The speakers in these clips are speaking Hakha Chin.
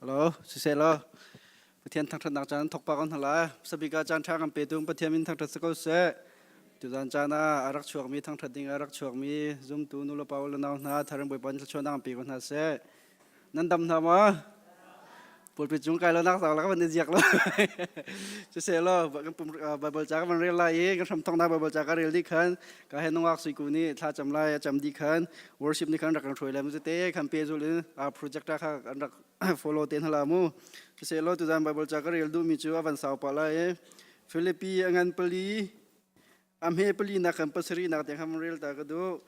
Hello, siseh law Pathian thangṭhatnak caan thawk pa ko hna lai. Sabika caan ṭha kan petu Pathian min thangṭhat si ko seh. Tuzan caan ah a rak chuakmi thangṭhat ding a rak chuakmi zumtu nulepa u le nau hna tharing Bawipa nih thluachuahnak an pe ko hna seh. Nan dam hna maw? Pulpit cung kai lo nak zang la ka van i ziak lo. Siseh law kan pum Bible ca ka van rel lai i kan hram thawknak Bible ca ka rel dih khan ka he nungak sui ku nih thla cam lai a cam dih khan worship nih khan rak kan hruai lai mu te khan pe zul in projector kha an rak follow te hna la mu. Siseh law tuzan Bible ca ka rel duhmi cu a van sau pah lai i Philippi a ngan pali A hme palinak khan pasarihnak tiang khan rel ta ka duh.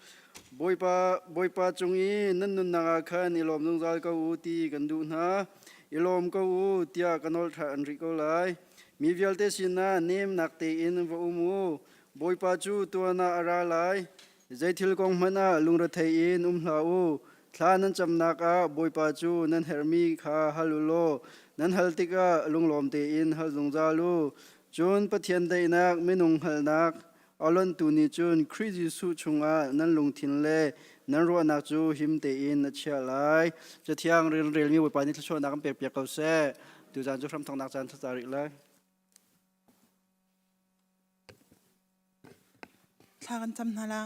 Bawipa, Bawipa cung i nan nunnak ah khan i lawm zungzal ko u ti kan duh hna. I lawm ko u tiah ka nawl ṭhan rih ko lai. Mi vialte sinah nemnak tein va um u. Bawipa cu tuan ah a ra lai. Zeithil kong hmanh ah lungrethei in um hlah u. Thla nan camnak ah Bawipa cu nan herhmi kha hal u law nan hal tikah lunglawm tein hal zungzal u. Cun Pathian daihnak minung hngalhnak a lonhtu nih cun Khrih Jesuh chungah nan lungthin le nan ruahnak cu him tein a chiah lai. Cathiang relmi Bawipa nih thluachuahnak an pekpiak ko seh. Tuzaan cu hramthawknak caan thlaca rih lai. Thla kan cam hna la.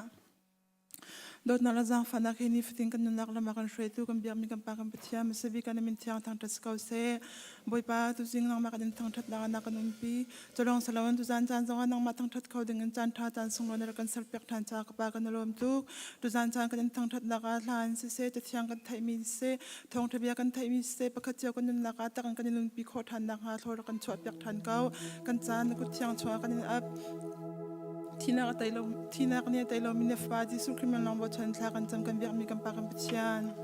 Dawtnak le zaangfahnak he nifatin kan nunnak lam ah kan hruaitu kan biakmi kan Pa kan Pathian hmasa kan min thiang thangṭhat si ko seh. Bawipa tuzing nangmah kan in thangṭhatnak ah na kan umpi. Culawng si loin tuzan caan zongah nangmah thangṭhat kho dingin caan ṭha caan sunglawi na rak kan serpiak ṭhan caah ka Pa kan i lawm tuk. Tuzan caan kan in thangṭhatnak ah hla in siseh, cathiang kan theihmi siseh, thawngṭha bia kan theihmi siseh, pakhat cio kan nunnak ah tak in kan i nunpi khawh ṭhan nakhnga thlaw rak kan chuahpiak ṭhan ko. Kan caan na kut thiang chungah kan in ap. Thinak a tei lo thinak nih a tei lomi na Fapa Jesuh Khrih min lawng bochan thla kan cam kan biakmi kan Pa kan Pathian.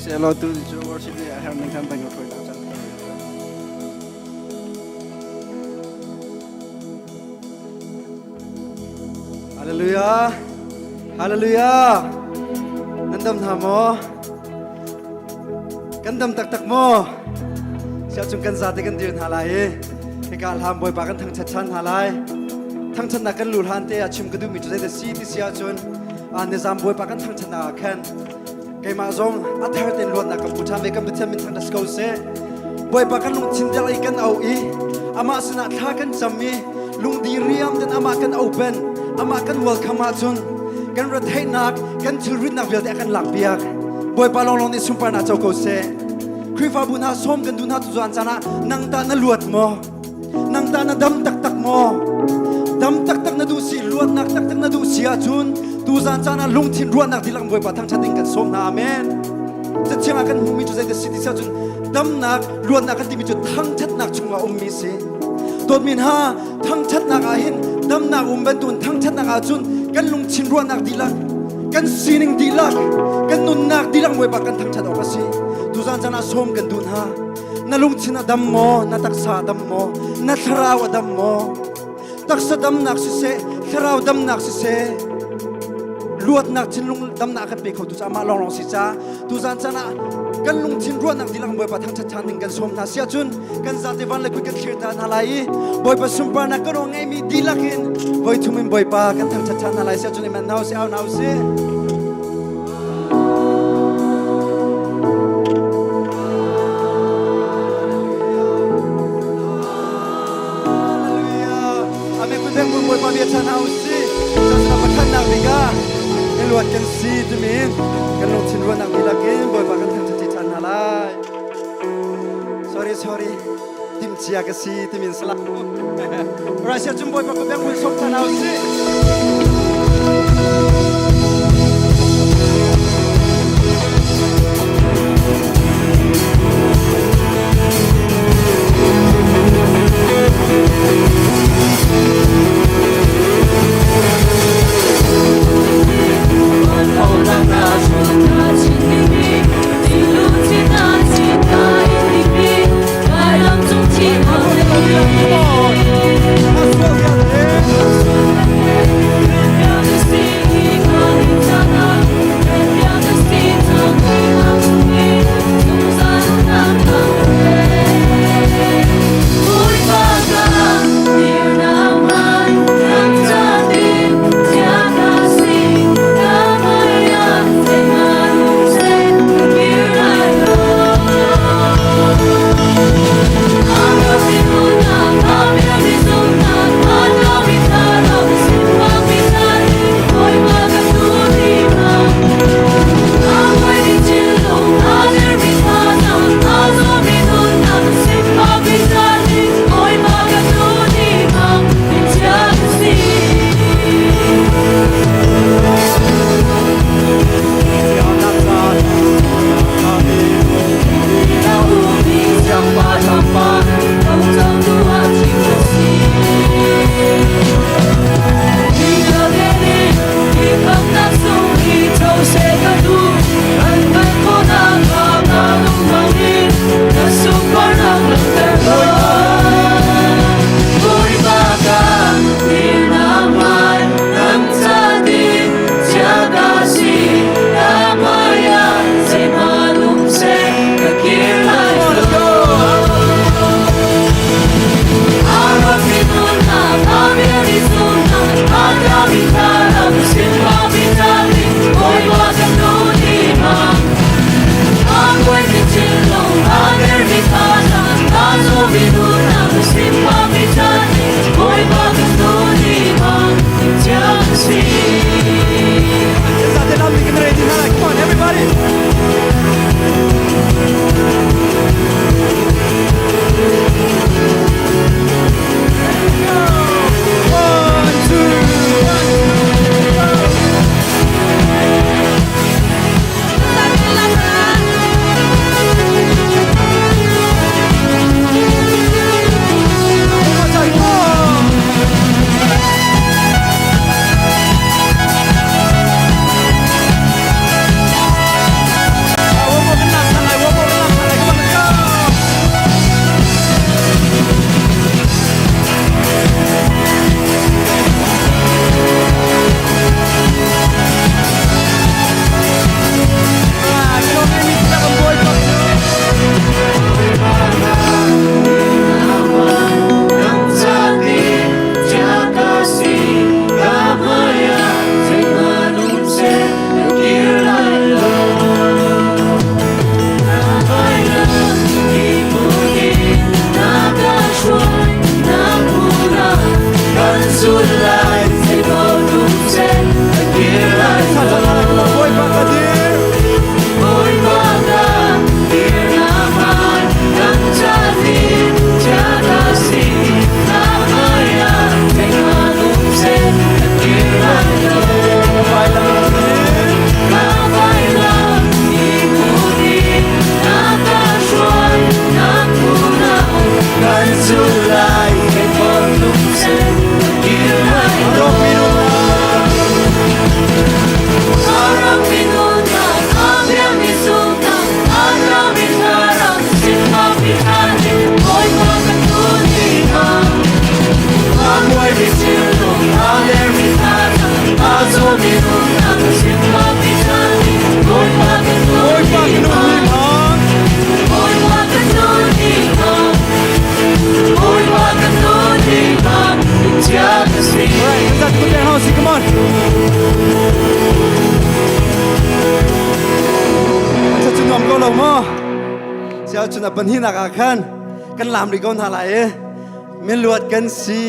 Selo tu cu worship nih a herh ning khan bang hruai nak caan. Hallelujah. Hallelujah. Nan dam hna maw? Kan dam taktak maw? Siah cung kan zate kan dir hna lai i hika hlam Bawipa kan thangṭhat ṭhan hna lai. Thangṭhatnak kan lu hlan te ah chim ka duhmi cu zeidah si ti si ahcun nizam Bawipa kan thangṭhatnak ah khan keimah zong a thar tein luatnak kan hmu ṭhan ve kan Pathian min thangṭhat si ko seh. Bawipa kan lungthin dihlak i kan auh i amah sinah thla kan cam i lungdi riam ten amah kan open amah kan welcome ahcun kan retheihnak kan thilritnak vialte a kan lakpiak Bawipa lawnglawng nih sunparnak co ko seh Khrihfabu hna sawm kan duh hna tu caan ah nang ta na luat maw nang ta na dam taktak maw dam taktak na duh si luatnak taktak na duh si ahcun tuzan caan ah lungthin ruahnak dihlak Bawipa thangṭhat ding kan sawm hna amen cathiang ah kan hmuhmi cu zeidah si ti si ahcun damnak luatnak kan timi cu thangṭhatnak chungah ummi si dawtmi hna thangṭhatnak ah hin damnak um bantukin thangṭhatnak ah cun kan lungthin ruahnak dihlak kan sining dihlak kan nunnak dihlak Bawipa kan thangṭhat awk a si tuzan caan ah sawm kan duh hna na lungthin a dam maw na taksa a dam maw na thlarau a dam maw taksa damnak siseh thlarau damnak siseh luatnak thinlung damnak kan pe kho tu cu amah lawnglawng si ca tuzan caan ah kan lungthin ruahnak dihlak Bawipa thangṭhat ṭhan ding kan sawm hna si ahcun kan zate van le kut kan thlir ta hna lai i Bawipa sunparnak kan aw ngeimi dihlak in voi thum in Bawipa kan thangṭhat ṭhan hna lai si ahcun iman hna usih au hna usih Hallelujah. Amen. Kun Bawipa bia chan hna usih. Sasana pakhatnak bik ah kan luat kan si timin kan lungthin ruahnak dihlak in Bawipa kan thangṭhat ṭhan hna lai. Sorry, sorry. Timcia ka si timin salah. Russia cung Bawipa ka bek hun sok ṭhan hna usih. zul lai, zeipaoh tum seh, kan dir lai lo. Bawipa ka dir. Bawipa ka dir na hmaan, kan chan chia si, na hmai ah zeihmanh um seh, kan dir lai lo. Vailam ka dir. Na vailam i put in na ka hruai, na phun ah kan zul lai, zeipaoh tum seh, kan dir lai lo. Ropi nunnak. Ropi nunnak, a biami zumhnak, a rami thlarau, sinnak i Bawipa kan tuan ni hna. A muaimi thinlung, a dermi thlarau, a zawmi nunnak, sinnak i Bawipa kan tuan Bawipa ni ka hna. nun ni hna. Bawipa kan tuan ni hna. Bawipa kan tuan ni hna. Chia ka si. Alright, let's put their hands, come on. Sa cu nuam ko lo maw? Siao cun a pahnihnak ah khan kan lam rih ko hna lai i miluat kan si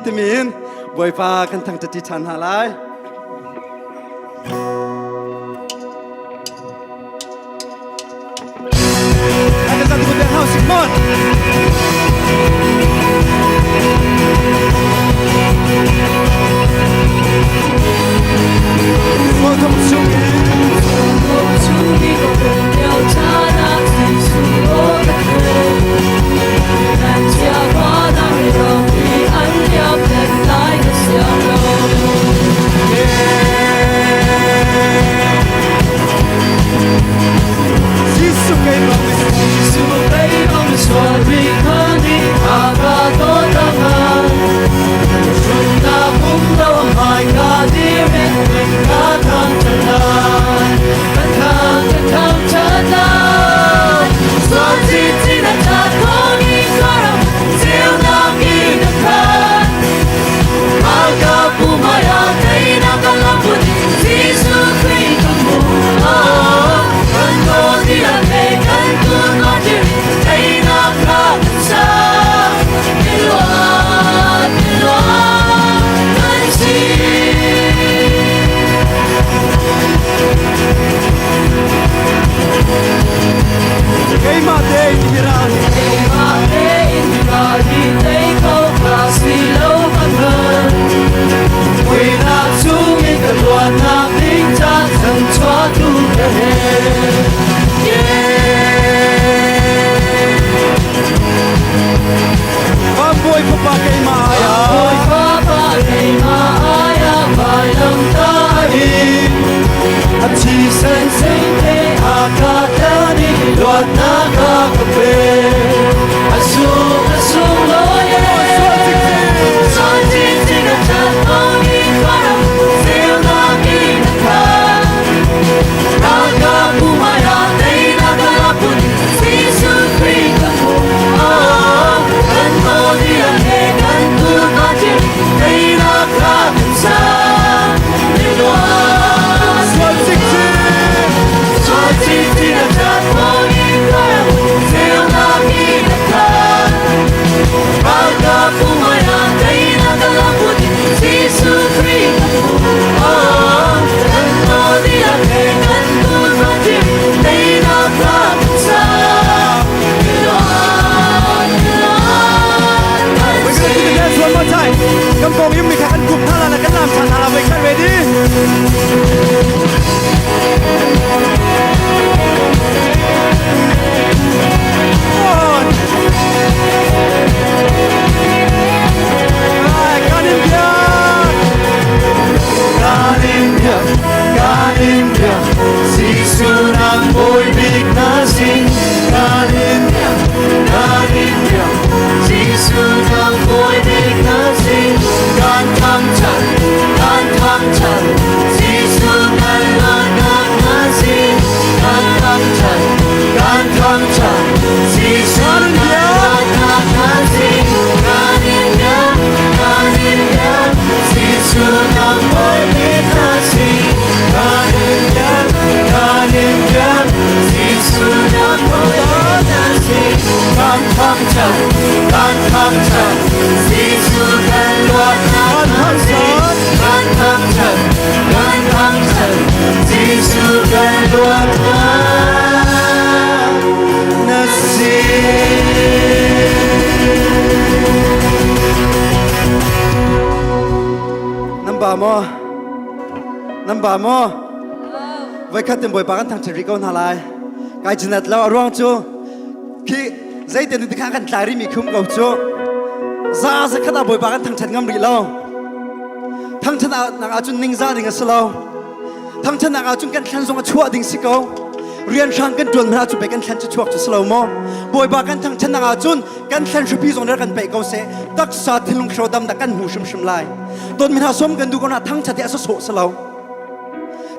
timi in Bawipa kan thangṭhat ṭhan hna lai. Kan zat put their hands, come on. Thawng chung in Jesuh keimah keimah te in hi ral hi. Pa Bawi Fapa keimah ai ah. Sual cikcin. We're gonna do the dance one more time. Kan pawng yung mi kha kan kup hna la kan lam than hna la wait kan ready. One. Alright, kan in biak. Kan in biak, kan in biak, Jesuh nang bawi bik na si. Kan in biak, kan in biak, Jesuh nang bawi bik na si. Kan thangṭhat, kan thangṭhat, Jesuh kan Nan ba maw? Nan ba maw? Voikhat in Bawipa kan thangṭhat rih ko hna lai. Kai cinat lo a ruang cu khi zeitin ti kha kan tlai rihmi khum ko cu za zakhat ah Bawipa kan thangṭhat ngam rih lo. Thangṭhatnak ahcun ningzah ding a si lo. Thangṭhatnak ahcun kan thlan zong a chuah ding si ko. Rian hrang kan ṭuan hmanh ahcun pei kan thlan cu chuak cu si lo maw? Bawipa kan thangṭhatnak ahcun kan thlan hripi zong nih kan peih ko seh. Taksa thinlung hro dam dah kan hmu hrimhrim lai. Dawtmi hna som kan duh ko na thangṭhat hi a sawsawh si lo.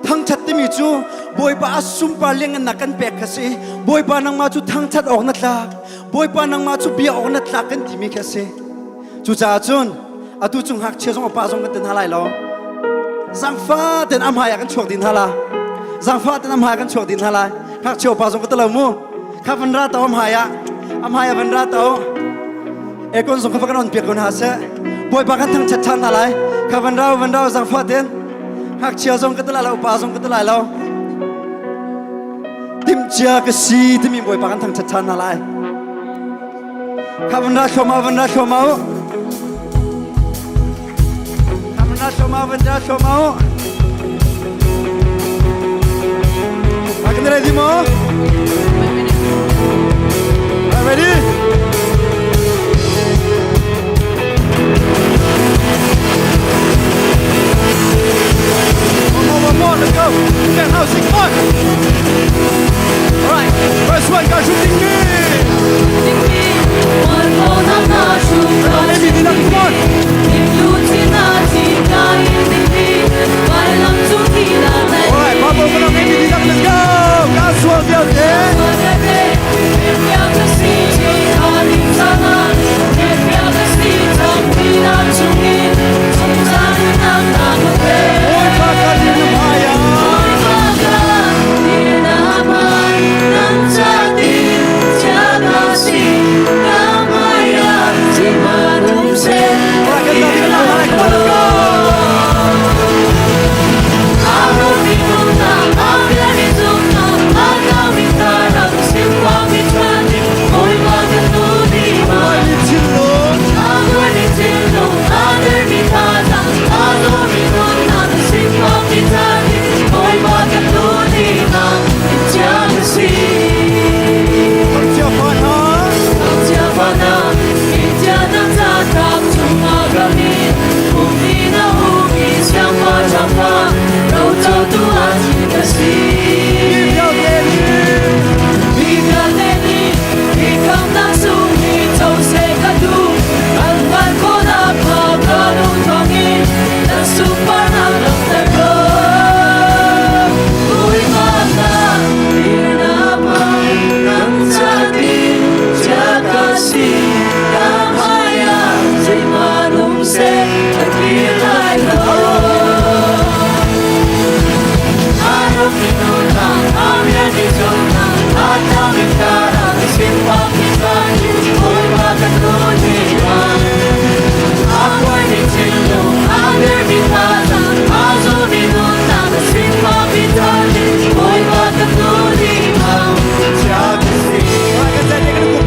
Thangṭhat timi cu Bawipa a sunpar liangngannak kan pek kha si. Bawipa nangmah cu thangṭhat awk na tlak. Bawipa nangmah cu bia awk na tlak kan timi khi a si. Cucaah cun atu cu ngakchia zong a pa zong kan ti hna lai lo. Zangfa ten a hmai ah kan chuak din hna la. Zangfa ten a hmai ah kan chuak din hna lai. Ngakchia pa zong ka ti lo mu. Kha van ra to a hmai ah. A hmai ah van ra to. Ekon zong kha va kan on piak ko hna seh. Bawipa kan thangṭhat ṭhan hna lai. Kha van ra van ra zangfa ten. Ngakchia zong ka ti lai lo, upa zong ka ti lai lo. Timhcia ka si timi Bawipa kan thangṭhat ṭhan hna lai. Kha van ra thluahmah, van ra thluahmah u. Kha van ra thluahmah, van ra thluahmah u. A kan ready maw? Are ready? One more, one more, let's go. Okay, now six, one. All right, first one, go shooting me. All right, Papa, let's go. Kasual vialte. Bawipa ka dir na hmaiah.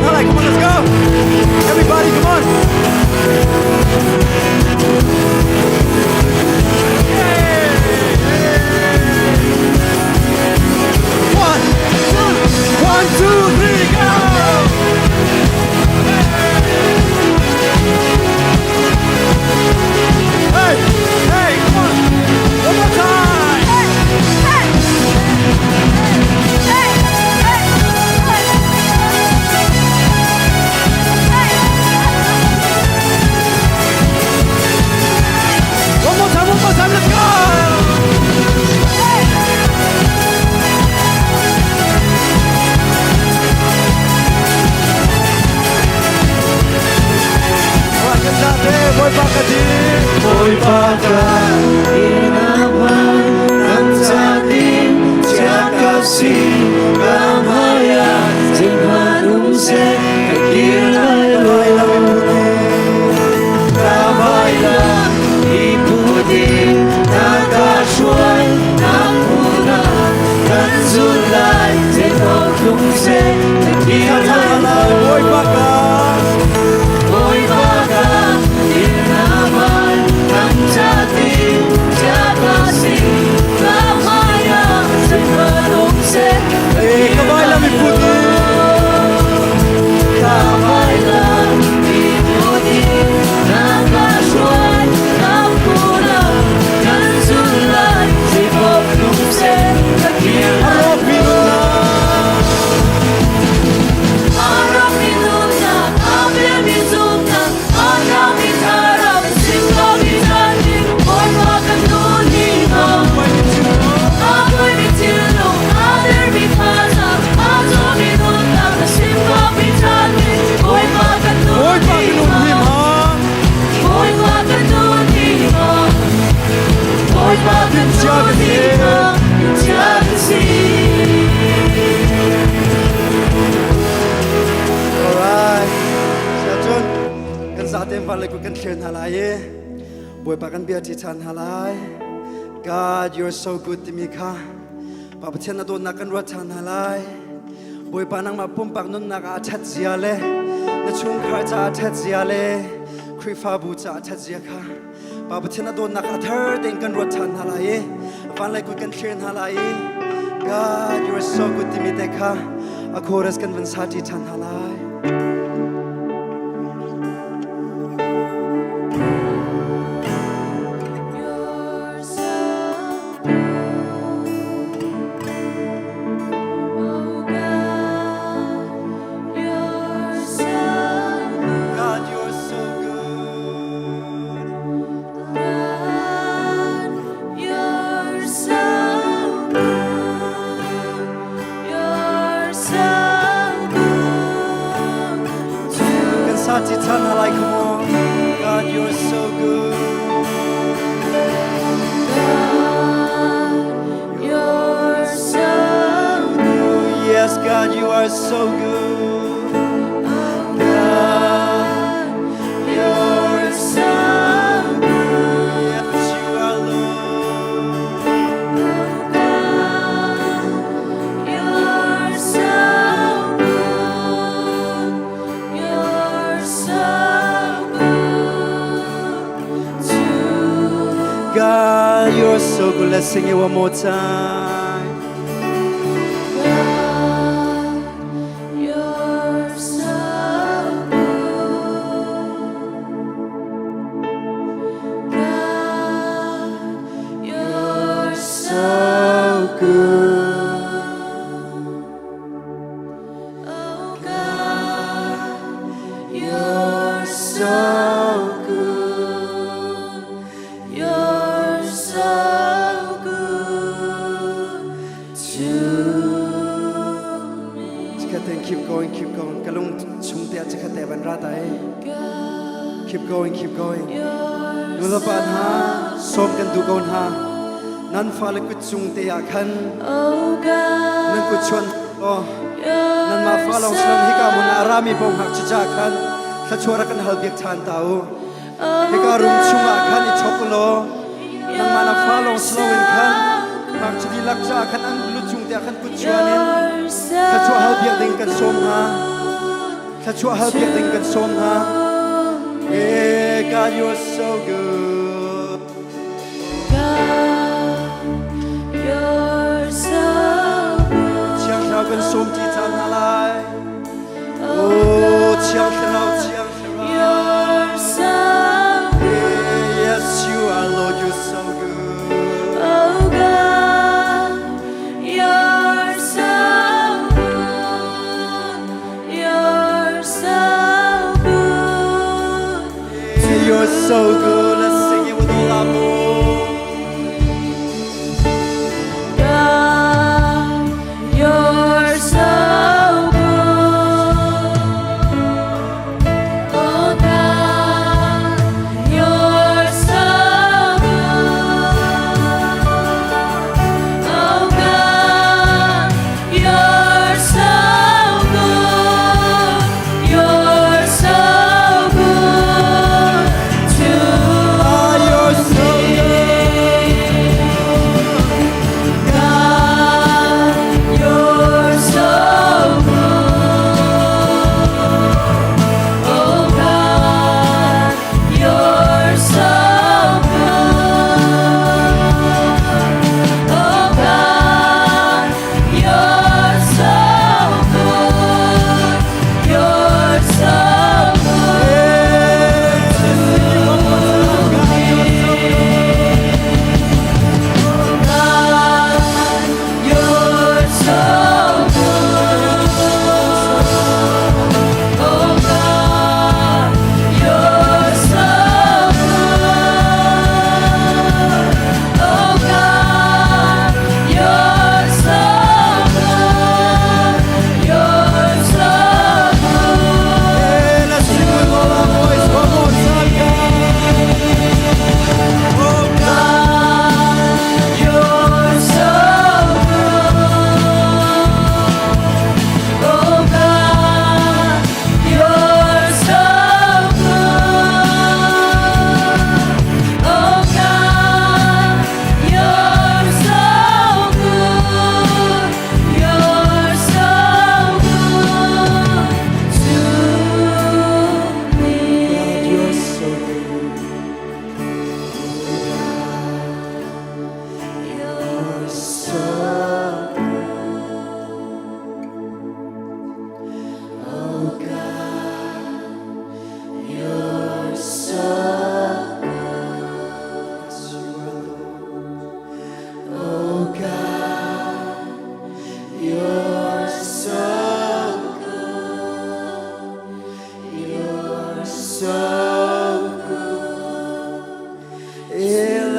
All right, come on, let's go. Come on, let's go. Everybody, come on. One, two, one, two, three, go! Hey, hey, come on. One more time. Hey, hey, hey, hey, hey. One more time, one more time, let's go! Alright, kan zate, Bawipa ka dir. Bawipa ka Bawipa ka. Bawipa ka thlir hna lai i Bawipa kan bia ṭi ṭhan hna lai. God, you're so good timi kha Pa Pathian na dawtnak kan ruat ṭhan hna lai. Bawipa nangmah pumpak nunnak ah a ṭhat zia le na chungkhar caah a ṭhat zia le Khrihfabu caah a ṭhat zia kha Pa Pathian na dawtnak a thar tein kan ruat ṭhan hna lai i vanlei kut kan thlir hna lai i God, you are so good timi te kha a chorus kan van sa ṭi ṭhan hna lai. You're so good. Oh God, you're so good. God, you're so good. God, you're so good. You're so good to Kan sa ṭi ṭhan hna lai, come on. God, you're so good. God, you're so good. Yes, God, you are so good. Oh God, God, you're so good. yes, you are Lord. Oh God, you're so good. You're so good to God, you're so good. Let's sing it one more time. God, you're so good. God, you're so good. Oh God, you're so good. You're so good to me. Chikkhat keep going, keep going. Ka lung chung te chikkhat te van ra tai. God, Keep going, keep going. you're Nu le pa hna, sawm kan duh ko hna. Nan fale kut cung te ah khan Oh God, nan kut chuan oh nan mah fa lawng siloin hika hmun ah a rami paoh ngakchia khan thluachuah rak kan hal biak ṭhan ta u. Hika room chungah khan i chok u law nangmah na fa lawng siloin khan ngakchia dihlak caah khan an lu cung te ah khan kut chuan in thluachuah hal biak ding kan sawm hna. Thluachuah hal biak ding kan sawm hna. Hey, God, you are so good. God, you're so good. Thiang Thlarau kan sawm ṭi cang hna lai. Oh, Thiang Thlarau, Thiang Thlarau. You're so good. Yes, you are, Lord, you're so good. Oh God, you're so good. You're so good. You're so good. Let's sing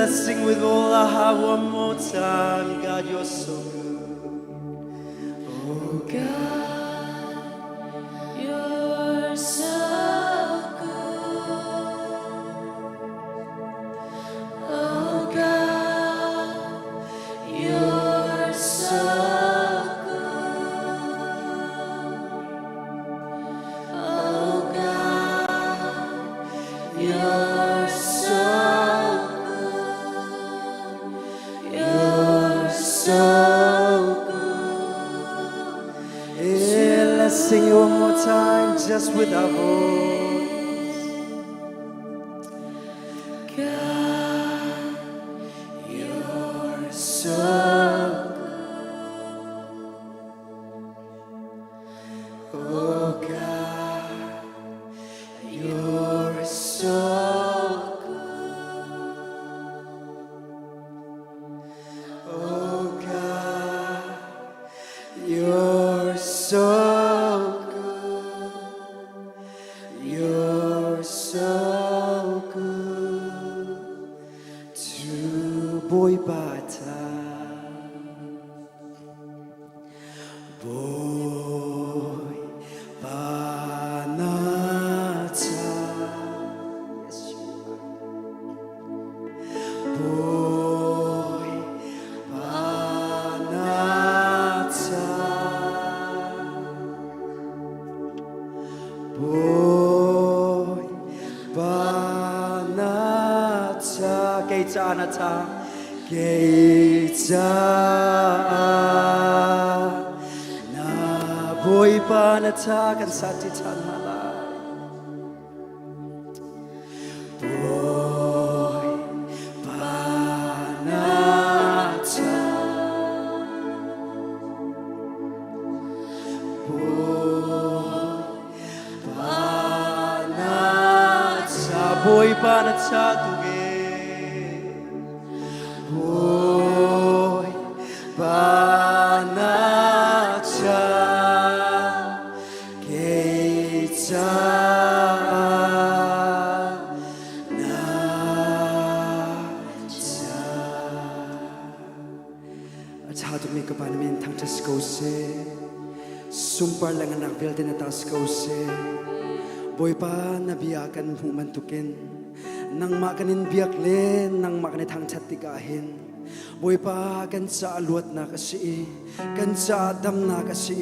Let's sing with all our heart one more time. God, you're so good. Oh God, you're so good. Oh God, you're so good. Oh God, you're so good. You're so good. Yeah, let's sing it one more time, just with our voice. God, you're so good. Oh God, you're so good. Oh God, you're so good. You're so good to Bawipa ta. Bawipa na ca. Yes, you are. Bawipa na ca. Bawipa na ca. Kei ca na ca. Kei ca na Bawipa na ca kan sa ti ṭhan hna lai. Bawipa na ca. Bawipa na ca. Bawipa na ca tu ge. Bawipa na ca. Kei ca na ca. A ṭha tukmi ka Pa na min thangṭhat si ko seh. Sunpar le ngannak vialte na ta si ko seh. Bawipa na bia kan hmuh bantukin nangmah kan in biak le nangmah kan i thangṭhat tikah hin Bawipa kan caah luatnak a si i kan caah damnak a si i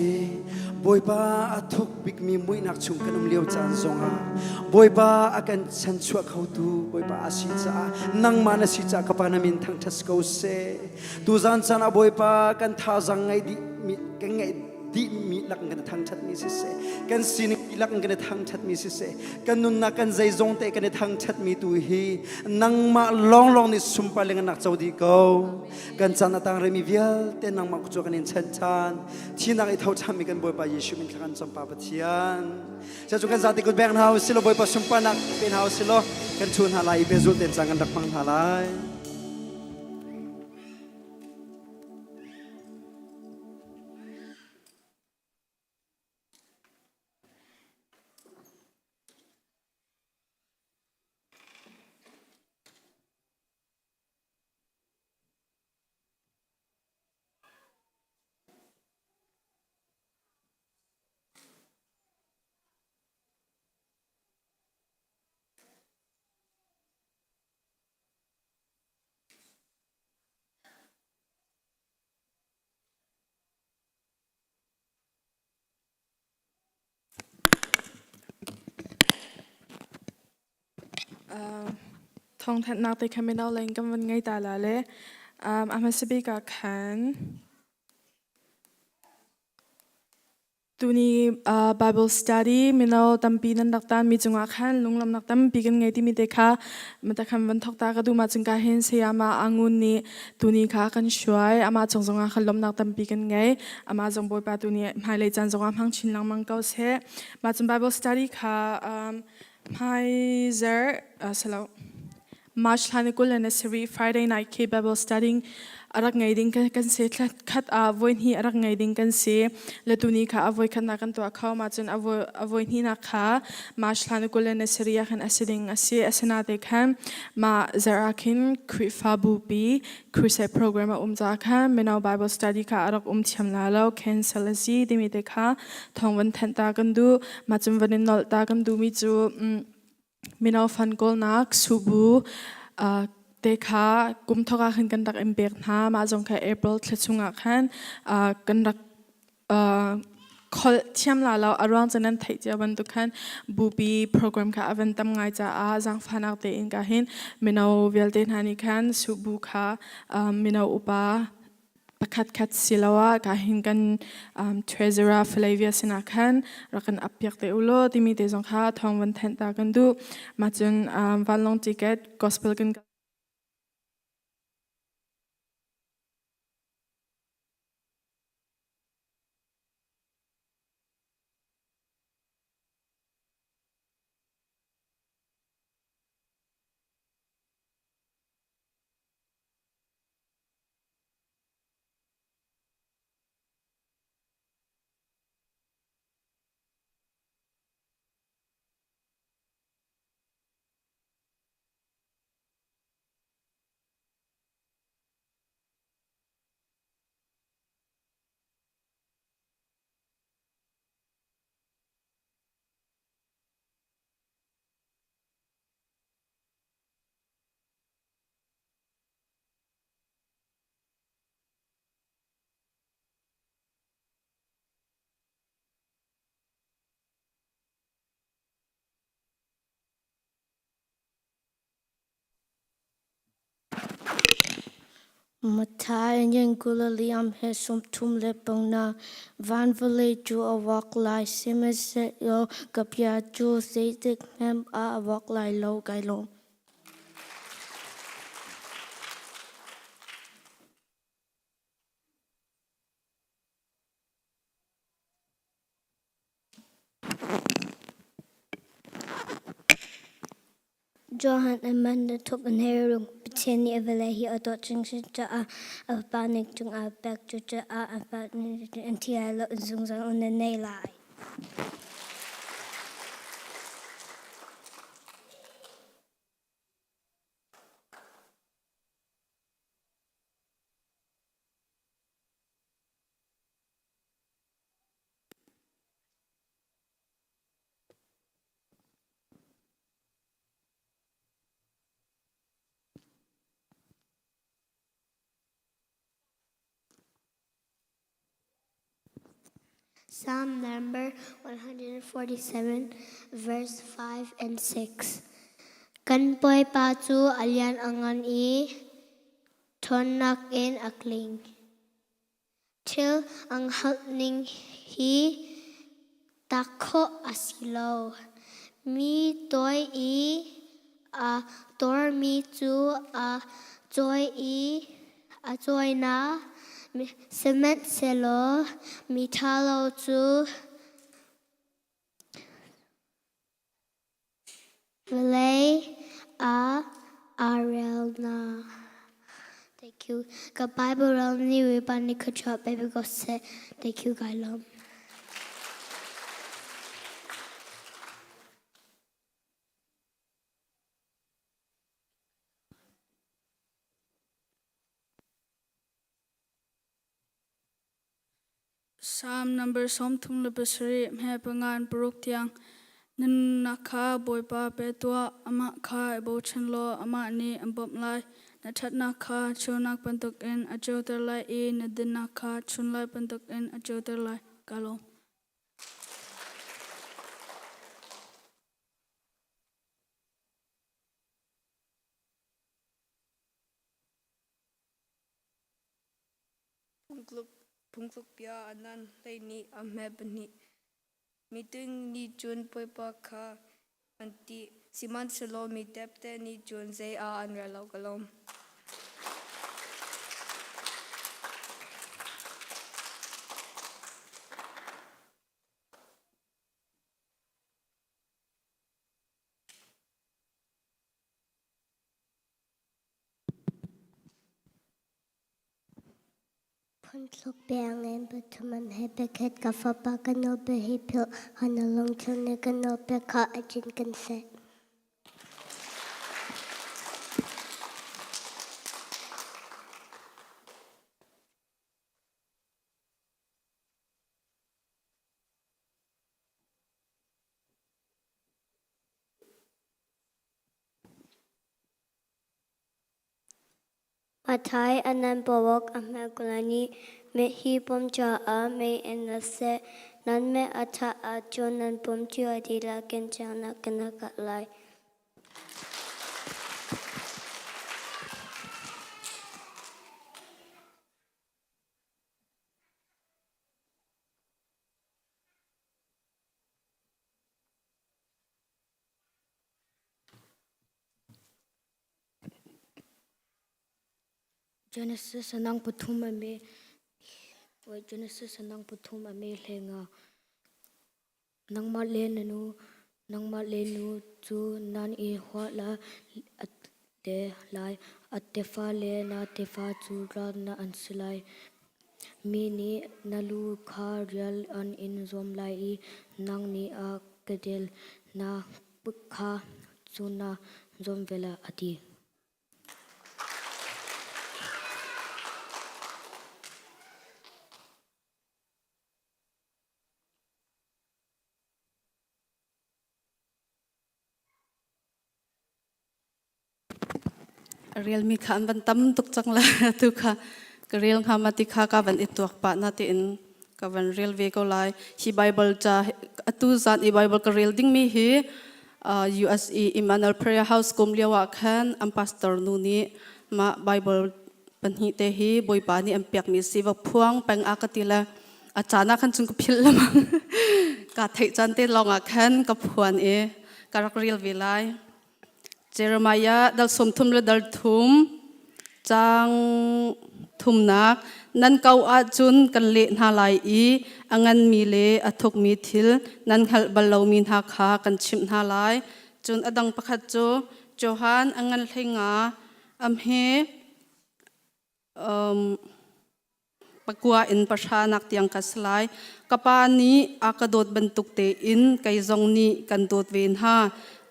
Bawipa a thuk bikmi muihnak chung kan um lio caan zongah Bawipa a kan chanchuah khotu Bawipa a si caah nangmah na si caah ka Pa na min thangṭhat si ko seh. Tuzan caan ah Bawipa kan thazaang ngeih dih mi kan ngeih dih mi lak in kan thangṭhat mi siseh kan sining lak in kan thangṭhat mi siseh kan nunnak kan zeizong te kan i thangṭhat mi tu hi nangmah lawnglawng nih sunpar le ngannak co dih ko. Kan caan a tang remi vialte nangmah cu kan in chan ṭhan. Thinak i tho ṭhan mi kan Bawipa Jesuh min thla kan cam Pa Pathian. Cu kan zati kut beng hna usih law Bawipa sunparnak pe hna usih law kan ṭhu hna lai i pehzul tein caan kan rak hmang hna lai. Thawngthanhnak te kha mino leng kan van ngei ta la le a hmasa bik ah khan Tuni Bible study mino tampi nan rak tanmi cungah khan lunglawmhnak tampi kan ngei timi te kha mata khan van thok ta ka duh ma cung ka hin sayama Angun nih tuni kha kan hruai amah cung zongah khan lawmhnak tampi kan ngei amah zong Bawipa tu nih hmailei caan zongah hmang chin lengmang ko seh mah cun Bible study kha hmai zer salo. March thla ni 27 Friday night khi Bible studying a rak ngei ding kan si. Khat ah voi hnih a rak ngei ding kan si. Le tuni kha a voi khatnak kan tuah kho ma cun a voi hnihnak kha March thla ni 27 ah khan a si ding a si. Asina te khan ma zarh ah khin Khrihfabu pi crusade program a um ca khan mino Bible study kha a rak um thiam la lo, cancel a si timi te kha thawng van thanh ta kan duh. Ma cun van in nolh ta kan duh mi cu mino fan kawlnak subu te kha kum thok ah khan kan rak in pek hna. Mah zong kha April thla chungah khan kan rak kholh thiam la lo. A ruang cu nan theih cio bantuk khan bupi program kha a van tam ngai caah zaangfahnak tein ka hin mino vialte hna nih khan subu kha mino upa pakhat khat siloah ka hin kan treasurer Flavia sinah khan rak kan ap piak te u law timi te zong kha thawng van thanh ta kan duh. Mah cun vanlawng ticket gospel kan Matthai 24 he 35 Van vawlei cu a vok lai, sihmanhsehlaw ka bia cu zeitik hmanh ah a vok lai lo. Kai lawm. Johan Amanda thuk in herung Pathian nih a vawlei hi a dawt hringhran caah a Fapa ning cungah a pek. Cucaah a fa nih an thi lai lo in zungzal in na nei lai. Psalm number 147, verse 5 and 6. Kan Bawipa cu a lian a ngan i ṭhawnnak in a tling. Thil an hngalhning hi tak khawh a si lo. Mi toi i a tormi cu a cawi i a cawi na, sihmanhsehlaw mi ṭhalo cu Vawlei ah aa rel hna. Thank you. Ka Bible rel ni wi pa ni ka chuah baby ko seh. Thank you kai lawm. Salm number 37 hme pangan paruk tiang. Na nunnak kha Bawipa pe tuah, amah kha i bochan law amah nih an bawmh lai. Na ṭhatnak kha cheunak bantukin a ceuter lai i na dinnak kha chunlai bantukin a ceuter lai. Ka lawm. Phungtluk bia a nan 12 a hme pahnih. Miting nih cun Bawipa kha an ṭih, sihmanhsehlaw mi depde nih cun zei ah an rel lo. Ka lawm. Phungthluk bia ngen pathum an he pakhat ka fapa ka nawlbia hi philh hlah na lungthin nih ka nawlbia kha a cinken seh. Mathai a nan pawawk a hmekulani mit hi pum caah meiinn a si. Nan mit a that ahcun nan pum cio a dihlak in ceunak in a khat lai. Genesis anang pathum a me Genesis anang pathum a me hlenga nangmah le na nu nangmah le nu cu nan i huah la te lai a tefa le na tefa cu ral na an si lai mi nih na lu kha rial an in zuam lai i nang nih a kedel na kha cu na zuam ve lai a ti. A relmi kha an van tam tuk cang la tu kha ka rel hnga ma ti kha ka van i tuak pah na tiin ka van rel ve ko lai. Hi Bible ca atu zan i Bible ka rel dingmi hi US i Emmanuel Prayer House kum lio ah khan an pastor nu nih mah Bible pahnih te hi Bawipa nih an pekmi si va phuang peng a ka ti le a caan ah khan cun ka philh lamang ka theih caan te lawng ah khan ka phuan i ka rak rel ve lai. Jeremiah dal 30 le dal thum caang thumnak nan ko ahcun kan leh hna lai i a nganmi le a thukmi thil nan hngalh bal lomi hna kha kan chimh hna lai. Cun a dang pakhat cu Johan a ngan hleinga am he Pakua in pahra nak tiang ka si lai. Ka pa nih a ka dawt bantuk tein kei zong nih kan dawt ve hna.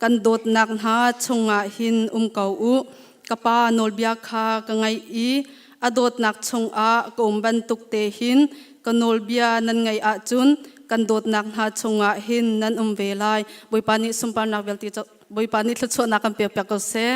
Kan dawtnak hna chungah hin um ko u. Ka pa nawlbia kha ka ngaih i a dawtnak chungah ka um bantuk te hin ka nawlbia nan ngaih ahcun kan dawtnak hna chungah hin nan um ve lai. Bawipa nih sunparnak vialte Bawipa nih thluachuahnak kan pek piak ko seh.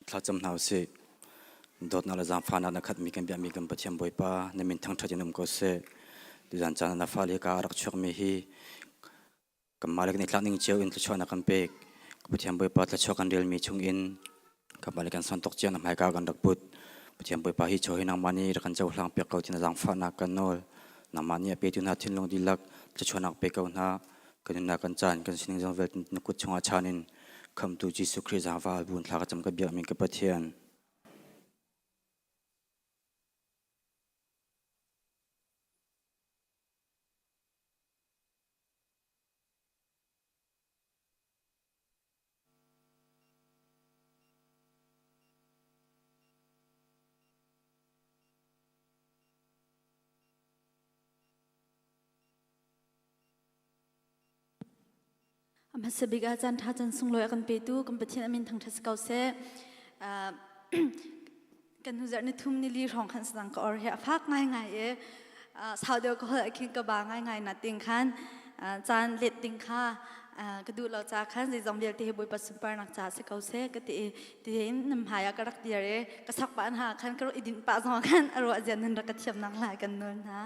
Thlacam hna usih. Dawtnak le zaangfahnak na khatmi kan biakmi kan Pathian Bawipa na min thangṭhat in um ko seh. Tuzan caan ah na fale ka a rak chuakmi hi kanmah le kan i tlak ning cio in thluachuahnak kan pek. Ka Pathian Bawipa thluachuah kan relmi chungin kanmah le kan santok cio na hmaika kan rak put. Pathian Bawipa hi chaw hi nangmah nih rak kan cohlang piak ko ti na zaangfahnak kan nawl. Nangmah nih a petu hna thinlung dihlak thluachuahnak pe ko hna. Kan nunnak kan caan kan sining zong vialte na kut chungah chan in Khamtu Jesuh Khrih zaangfah bun thla ka cam ka biakmi ka Pathian. A hmasa bik ah caan ṭha caan sunglawi a kan petu kan Pathian a min thangṭhat si ko seh. Kan hnu zarh ni thum ni li hrawng khan sadang ka or hi a fak ngaingai i sau deuh ka holh khin ka ba ngaingai na ting khan caan let ding kha ka duh lo ca khan zeizong vialte hi Bawipa sunparnak ca si ko seh ka ti i tiin nam hmai ah ka rak dir i ka sak pah hna khan ka rak i dinh pah zong khan a ruah zian nan rak ka thiamnak lai kan nawl hna.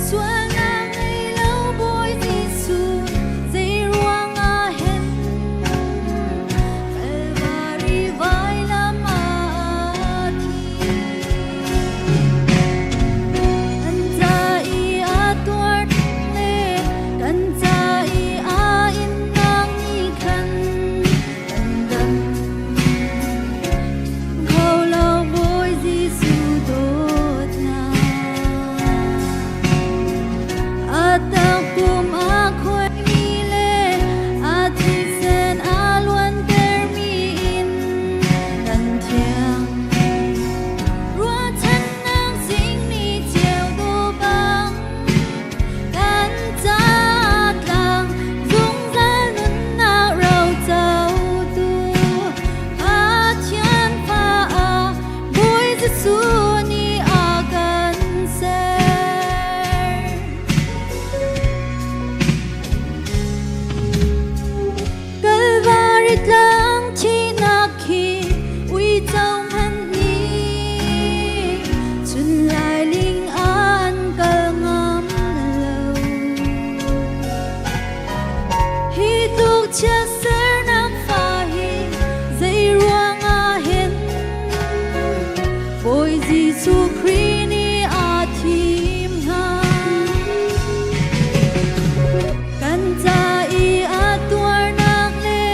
Sualnak ngei lo Bawi Jesuh zeiruang ah hen Kalvari vailam ah thi Kan ca i a tuar le kan ca i a innak nih khan kan dam kho lo Bawi Jesuh dawtnak. A takpum a khuaimi le a thisen a luantermi in kan thiang. Ruahchannak zingni ceu dawh bang kan ca tlang zungzal nunnak rocotu Pathian fa ah Bawi Jesuh nih a kan ser. Kalvari tlang thihnak khi uico hmanh nih chun lailing an kal ngam lo. Hi tluk chiatsernak fa hi zeiruang ah hen Bawi Jesuh Khrih nih aa thim hna. Kan ca i a tuarnak le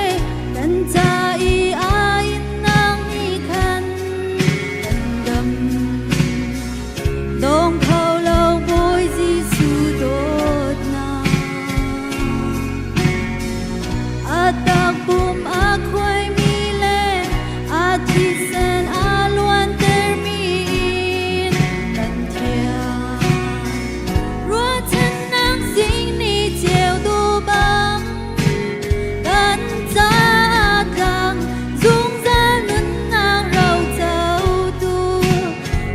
kan ca i a innak nih khan kan dam. Dong kho lo Bawi Jesuh dawtnak. A takpum a khuaimi le a thisen a luantermi in kan thiang. Ruahchannak zing ni ceu duh bang kan ca tlang zungzal nunnak rocotu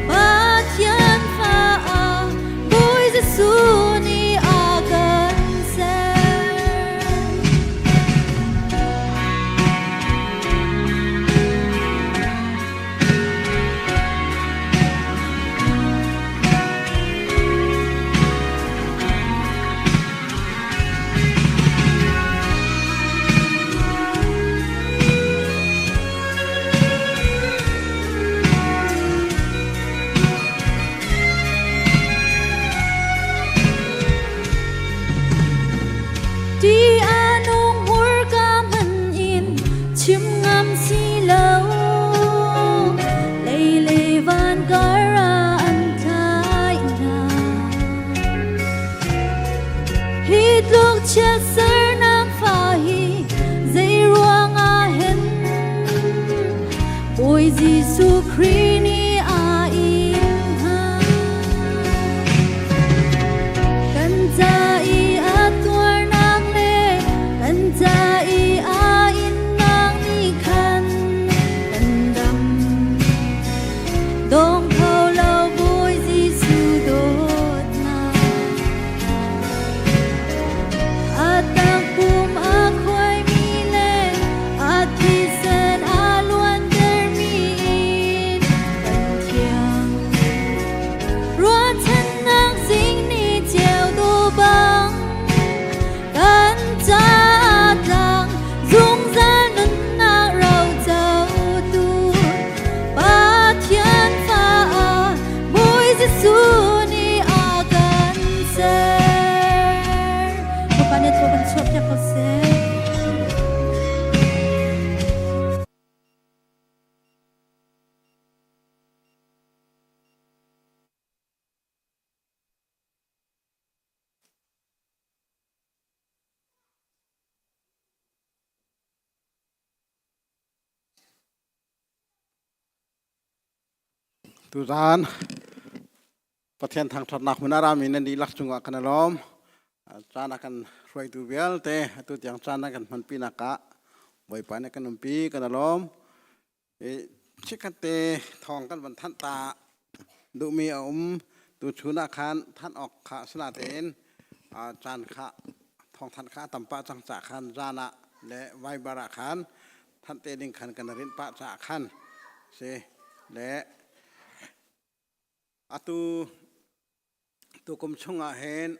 Pathian fa ah Bawi Jesuh nih a kan ser. Tuzaan Pathian thangṭhatnak hmun a rami nan dihlak cungah kan i lawm. Caan a kan hruaitu vialte atu tiang caan a kan hmanpinak ah Bawipa nih kan umpi kan i lawm. Chikkhatte thawng kan van thanh ta duhmi a um. Tuchun ah khan thanh awk kha asinain caan kha thawngthanh kha a tam pah cang caah khan zan ah le Viber ah khan thanh te ding khan kan rinh pah caah khan si le atu tukum chungah hin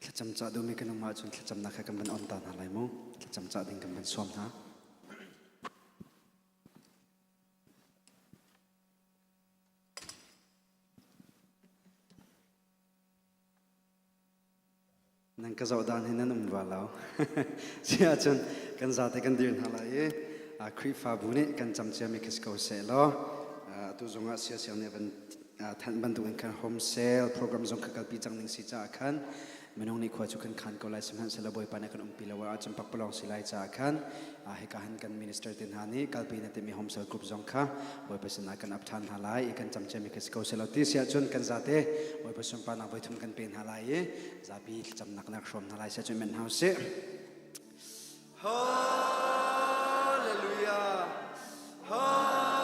Thlacam cah duhmi kan um ahcun thlacamnak kha kan van on ta hna lai mu. Thlacam cah ding kan van sawm hna. Nan ka zoh dan hi nan um rua lo. Si ahcun kan zate kan dir hna lai i Khrihfabu nih kan cam ciami khi si ko seh law atu zongah siasiang nih van thanh bantukin khan home sale program zong kha kalpi cang ding si caah khan minung nih khua cu kan khan ko lai. Sihmanhsehlaw Bawipa nih kan umpi lo ahcun pakpalawng si lai caah khan hika han kan minister te hna nih kalpi na timi home cell group zong kha Bawipa sinah kan ap ṭhan hna lai i kan cam ciami kha si ko seh law ti si ahcun kan zate Bawipa sunparnak voithum kan pe hna lai i zapi thlacamnak nak hrawm hna lai si ahcun men hna usih. Hallelujah. Hallelujah.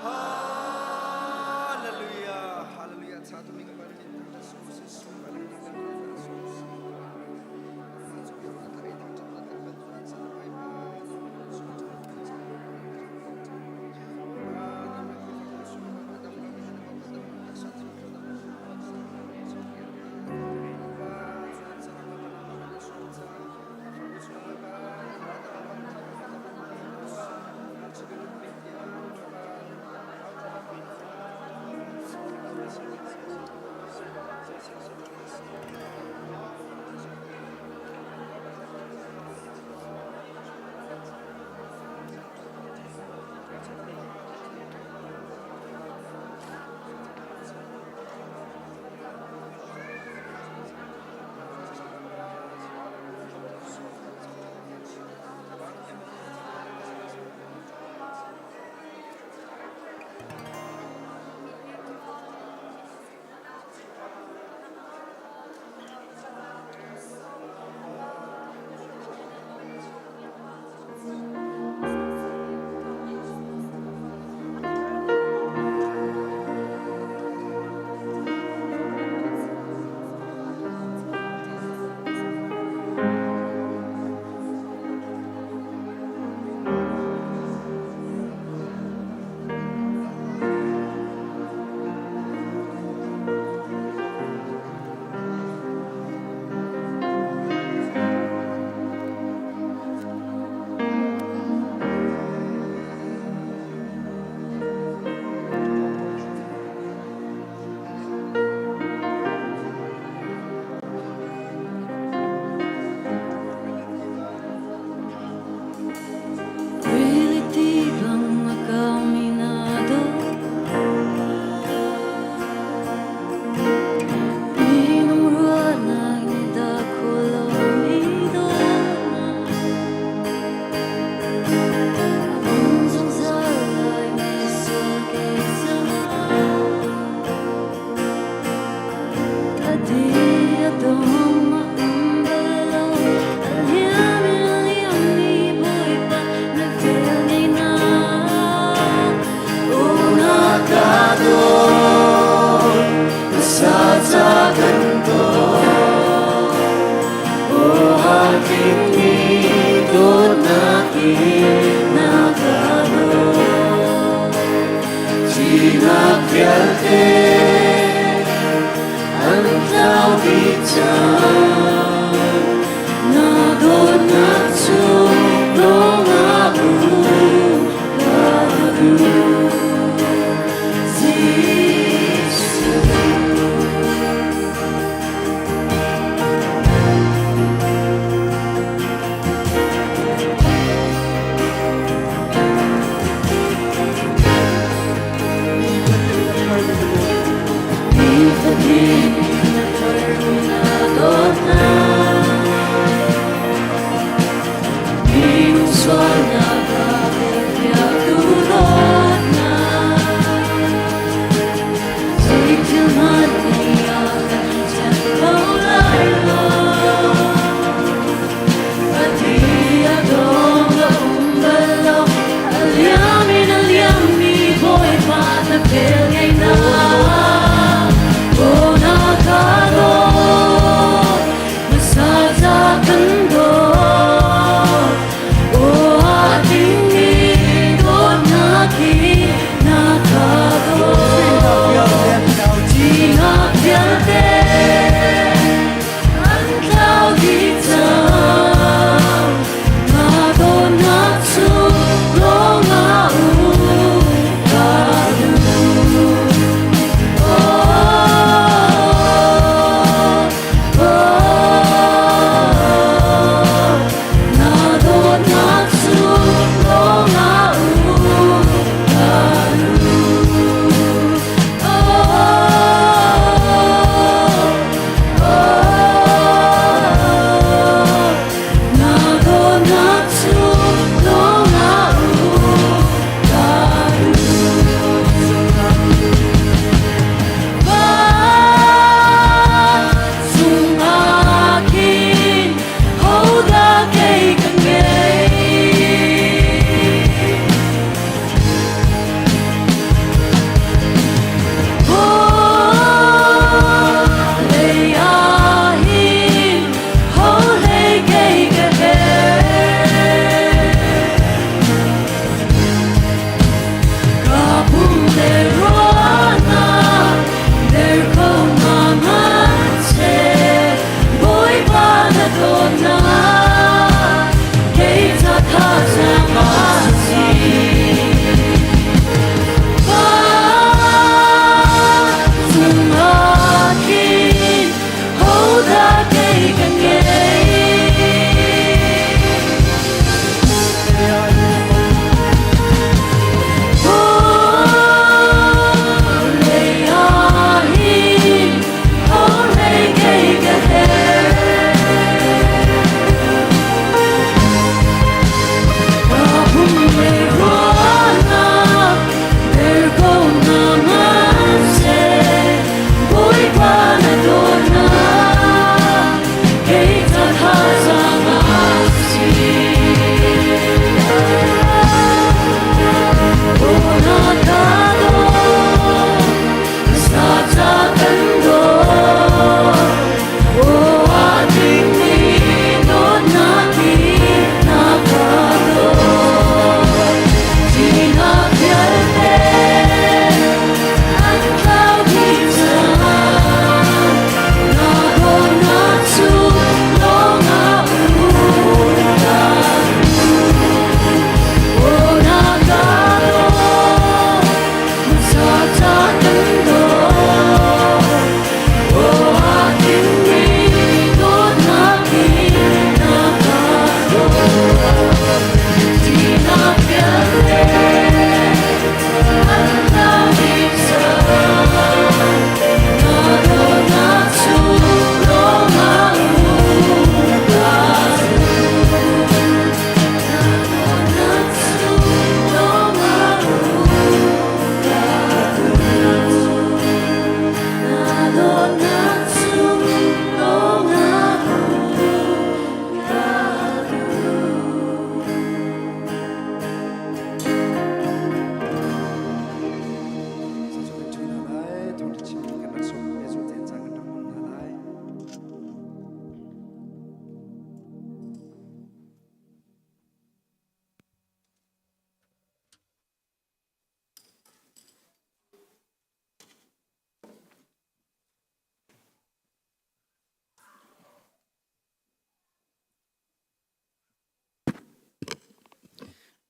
Hallelujah. Hallelujah.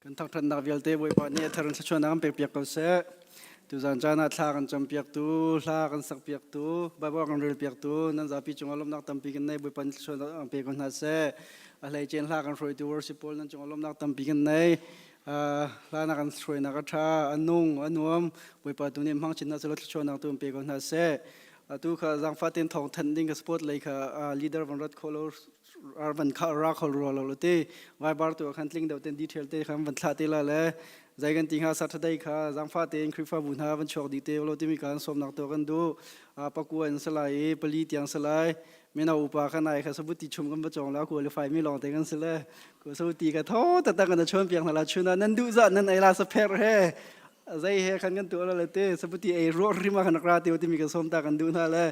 Kan thangṭhatnak vialte Bawipa nih a thar in thluachuahnak an pekpiak ko seh. Tuzan caan ah thla kan campiaktu, hla kan sakpiaktu, Baibal kan relpiaktu, nan zapi cungah lawmhnak tampi kan nei. Bawipa nih thluachuahnak an pe ko hna seh. A hleice hla kan hruaitu worship pawl nan cungah lawmhnak tampi kan nei. Hla na kan hruainak a ṭha, a nung, a nuam. Bawipa tu nih hmang chin hna seh law thluachuahnak tu an pe ko hna seh. Atu kha zaangfah tein thawng thanh ding ka support lei kha leader van rat kho lo van kha ra kho ro lo te Viber tu khan tling deuh ten detail te khan van thla te la le zai kan ti nga Saturday kha zangfa tein Khrihfabu hna van chuak di te lo timi kan sawmnak to kan du pakua in salai i pali tiang salai mino upa khan ai kha sabuti chum kan va chong la qualify mi long te kan sile ko sabuti ka tho ta ta kan chon piak na la chuna nan du za nan ai la sa pher he zei he khan kan tuah le te saputi ei ro rima kan ra te timi kan som ta kan du na le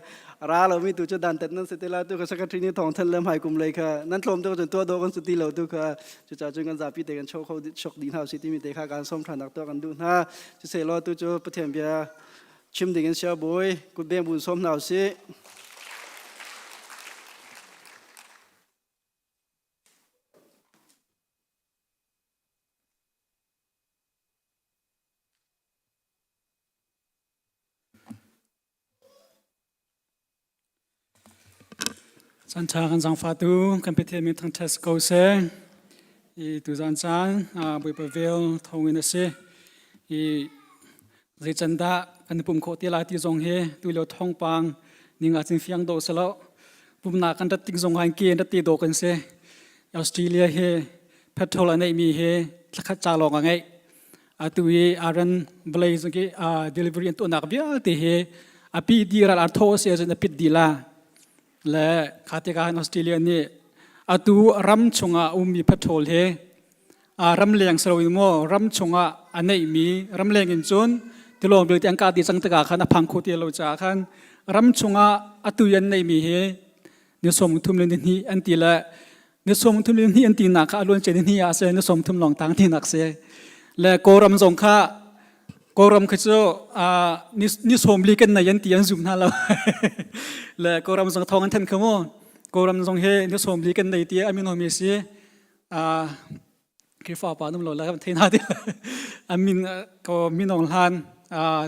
ra lo mi tu chu dan tet nan se te la tu ka secretary ni thong than le mai kum lei kha nan tlom tu chun to do kan su ti lo tu kha chu cha chun kan zapi te kan chok kho chok ding hau si ti mi te kha kan som than nak to kan du na chu se lo tu chu pathian bia chim ding in sia boi kut beng bun som nau si. Caan ṭha kan zaangfahtu kan Pathian min thangṭhat si ko seh. I tuzaan caan Bawipa vel thawngin a si. I zei can dah kan i pum khawh ti lai ti zong hi tulio thawngpang ning ah cun fiang dawh si lo. Pumnak kan rat tik zong ah ke rat ti dawh kan si. Australia hi petrol a neihmi hi thlakhat ca lawng a ngeih. Atu i aran vawlei zong khi delivery an tuahnak vialte hi a pi di ral ar thaw si ahcun a pit dih la. Le kha tikah hin Australia nih atu ram chungah ummi petrol hi ramleng si loin maw ram chungah a neihmi ramleng in cun tilawng vialte an kah dih cang tikah khan a phang kho ti lo caah khan ram chungah atu i an neihmi hi ni 32 le ni hnih an ti le ni 33 le ni hnih an tinak kha a luan ni hnih ah si ni 30 lawng tang tinak si le Kawlram zong kha Kawlram khi cu ni 40 kan nei an ti an zum hna lo le Kawlram zong thawng an thanh kha mu Kawlram zong hi ni 40 kan nei ti a min homi si Khrihfa pa num lo la kan thei hna ti amin ko minong hlan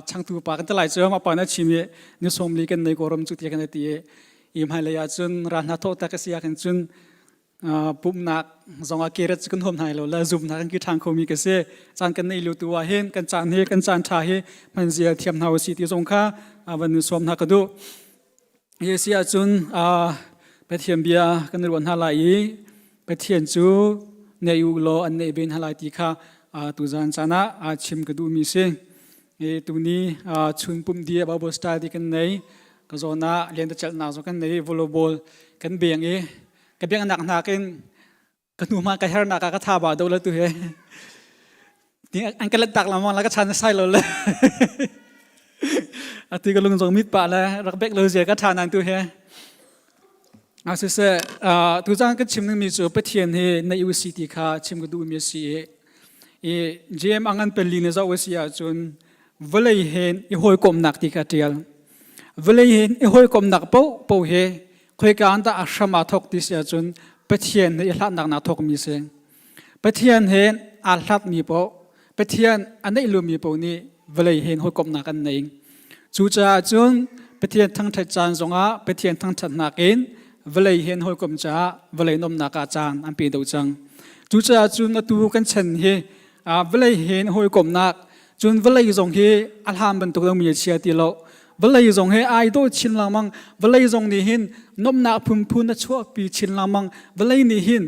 changtu pa kan talai cu ma pa na chim i ni 40 kan nei ko ram cu ti kan ti i hmai lei ah cun ra hna thawh tak si ah kan cun pumnak zong ah keret cu kan huam hna lo la zum hna kan ki ṭhang khomi ka si caan kan nei lu tu ah hin kan caan hi kan caan ṭha hi hman zia thiam hna usi ti zong kha van sawm hna ka duh. Hi a si ahcun Pathian bia kan i ruah hna lai i Pathian cu nei u law an neih ve hna lai ti kha tuzan caan ah chim ka duhmi si. Tuni chun pumh di Bible style ti kan nei. Ka zawn ah lentecelhnak zong kan nei volleyball kan beng i ka biaknak nakin ka hnu hma ka hernak ah ka tha ba do la tu he an ka let tak lamang la ka chan sai lo le ati ka lung zong mit pa le rak bek lo zia ka tha nan tu he asise tu cang ka chim mi cu Pathian hi na u si ti kha chim ka duh mi si i JM angan peli ne zo si ahcun vawlei hen i hawikomnak ti kha tial vawlei hen i hawikomnak po po he Khoika an dah a hram aa thawk ti si ahcun Pathian he i hlatnak naa thawkmi si. Pathian he aa hlatmi paoh, Pathian a neih lomi paoh nih vawlei he hawikomhnak an nei. Cucaah cun Pathian thangṭhat caan zongah Pathian thangṭhatnak in vawlei he hawikom caah vawlei nuamhnak ah caan an pe deuh cang. Cucaah cun atu kan chan hi vawlei he hawikomhnak cun vawlei zong hi a hlan bantuk lomi a chia ti lo. Vawlei zong he ai dawh chin lengmang. Vawlei zong nih hin nuamhnak phunphun a chuahpi chin lengmang. Vawlei nih hin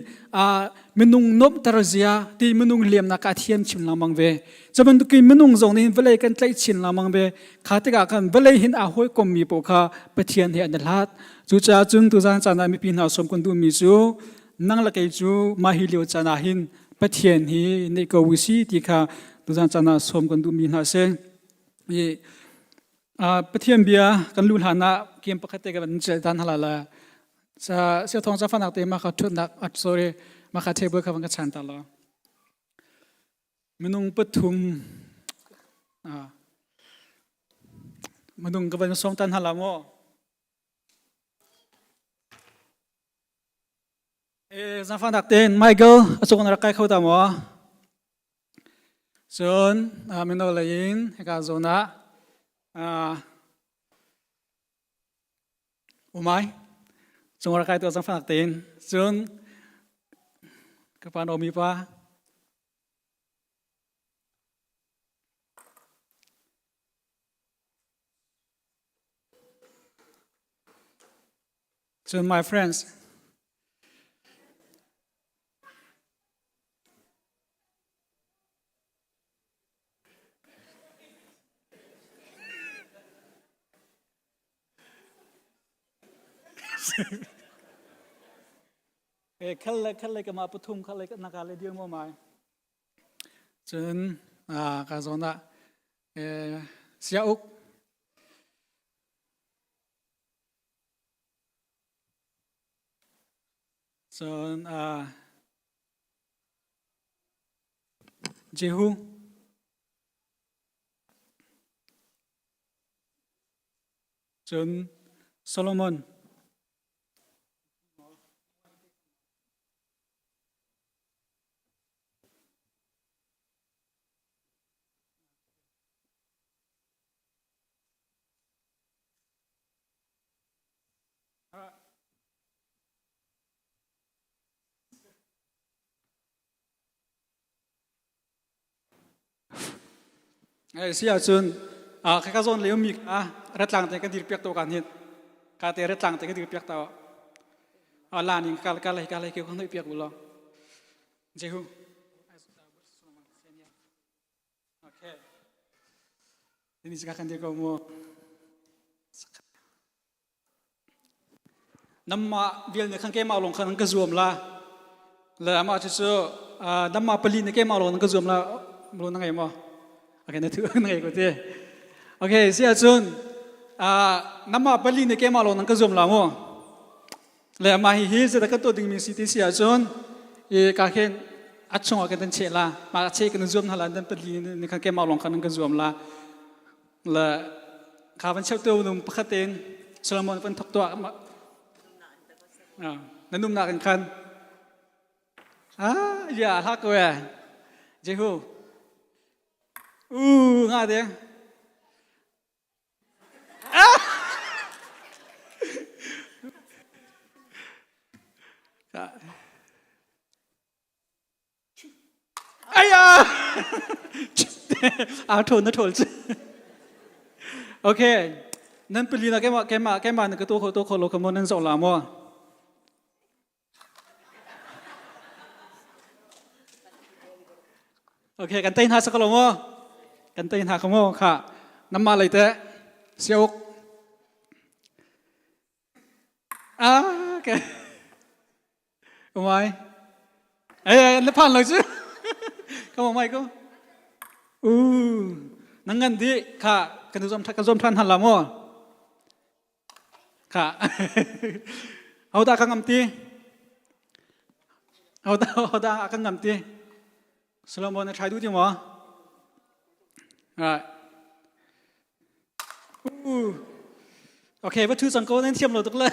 minung nuamhter zia ti minung liamnak a thiam chin lengmang ve. Cu bantukin minung zong nih hin vawlei kan tlaih chin lengmang ve. Kha tikah khan vawlei hin aa hawikommi paoh kha Pathian he an i hlat. Cucaah cun tuzaan caan ah mipi hna sawm kan duhmi cu nang le kei cu mah hi lio caan ah hin Pathian hi neih ko u si ti kha tuzaan caan ah sawm kan duhmi hna a si. Pathian bia kan luh hlan ah game pakhat te ka van cel tan hala la. Sa sia thong cha fanak te ma kha thutnak sorry ma kha table kha van ka chan ta la. Minung pathum minung ka van song tan hala mo. E zafanak ten Michael achung rak kai kho ta mo. Cun mino lei in hika zawn ah Umai cung rak kai tuah cang fanak tein. Cun ka pa Naomi pa Cun my friends, khal le khal le kama pathum khal le naka le dir mo mai. Cun ka zawn ah sia uk Cun Jehu cun Solomon Si ahcun khaka zawn lei ummi kha ratlang te kan dir piak to kan hin ka te ratlang te kan dir piak to la ning ka ka lai ka lai ke kan hoi piak u law Jehu Okay. Ini cakap kan dia kau mu. Namma vial ne khan ke ma long khan ka zuam la. Le ama chu chu namma pali ne ke ma long ka zuam la lo na ngai mo. Okay na thu na ngai ko te. Okay sia chun namma pali ne ke ma long ka zuam la mo. Le mah hihi zeidah kan tuah dingmi si ti si ahcun i ka khin a chungah kan kan cheh la mah a cheh kan zuam hna la nan pali ni khan keimah lawng khan kan zuam la le kha van cheu tu nung pakhat tein Solomon van thok tuah na numnak in khan ah ya hla ko e Jehu u nga de Aya! Aa ṭhawl na ṭhawl cu. Okay. Nan pali na keimah keimah keimah na ka to kho to kho lo kha maw nan zoh la maw? Okay, kan tei hna sak lo maw? Kan tei hna kha maw? Kha namah lei teh siauk. Ah, okay. Umai. Eh, na phan lo cu. Come on, Michael. U, nang ngan di kha kan zuam kan zuam than han la maw? Kha. Hodah ka ngam ti? Hodah hodah ka ngam ti? Solomon na try duh ti maw? Right. Uh. Okay, va thu cang ko nan thiam lo tuk le.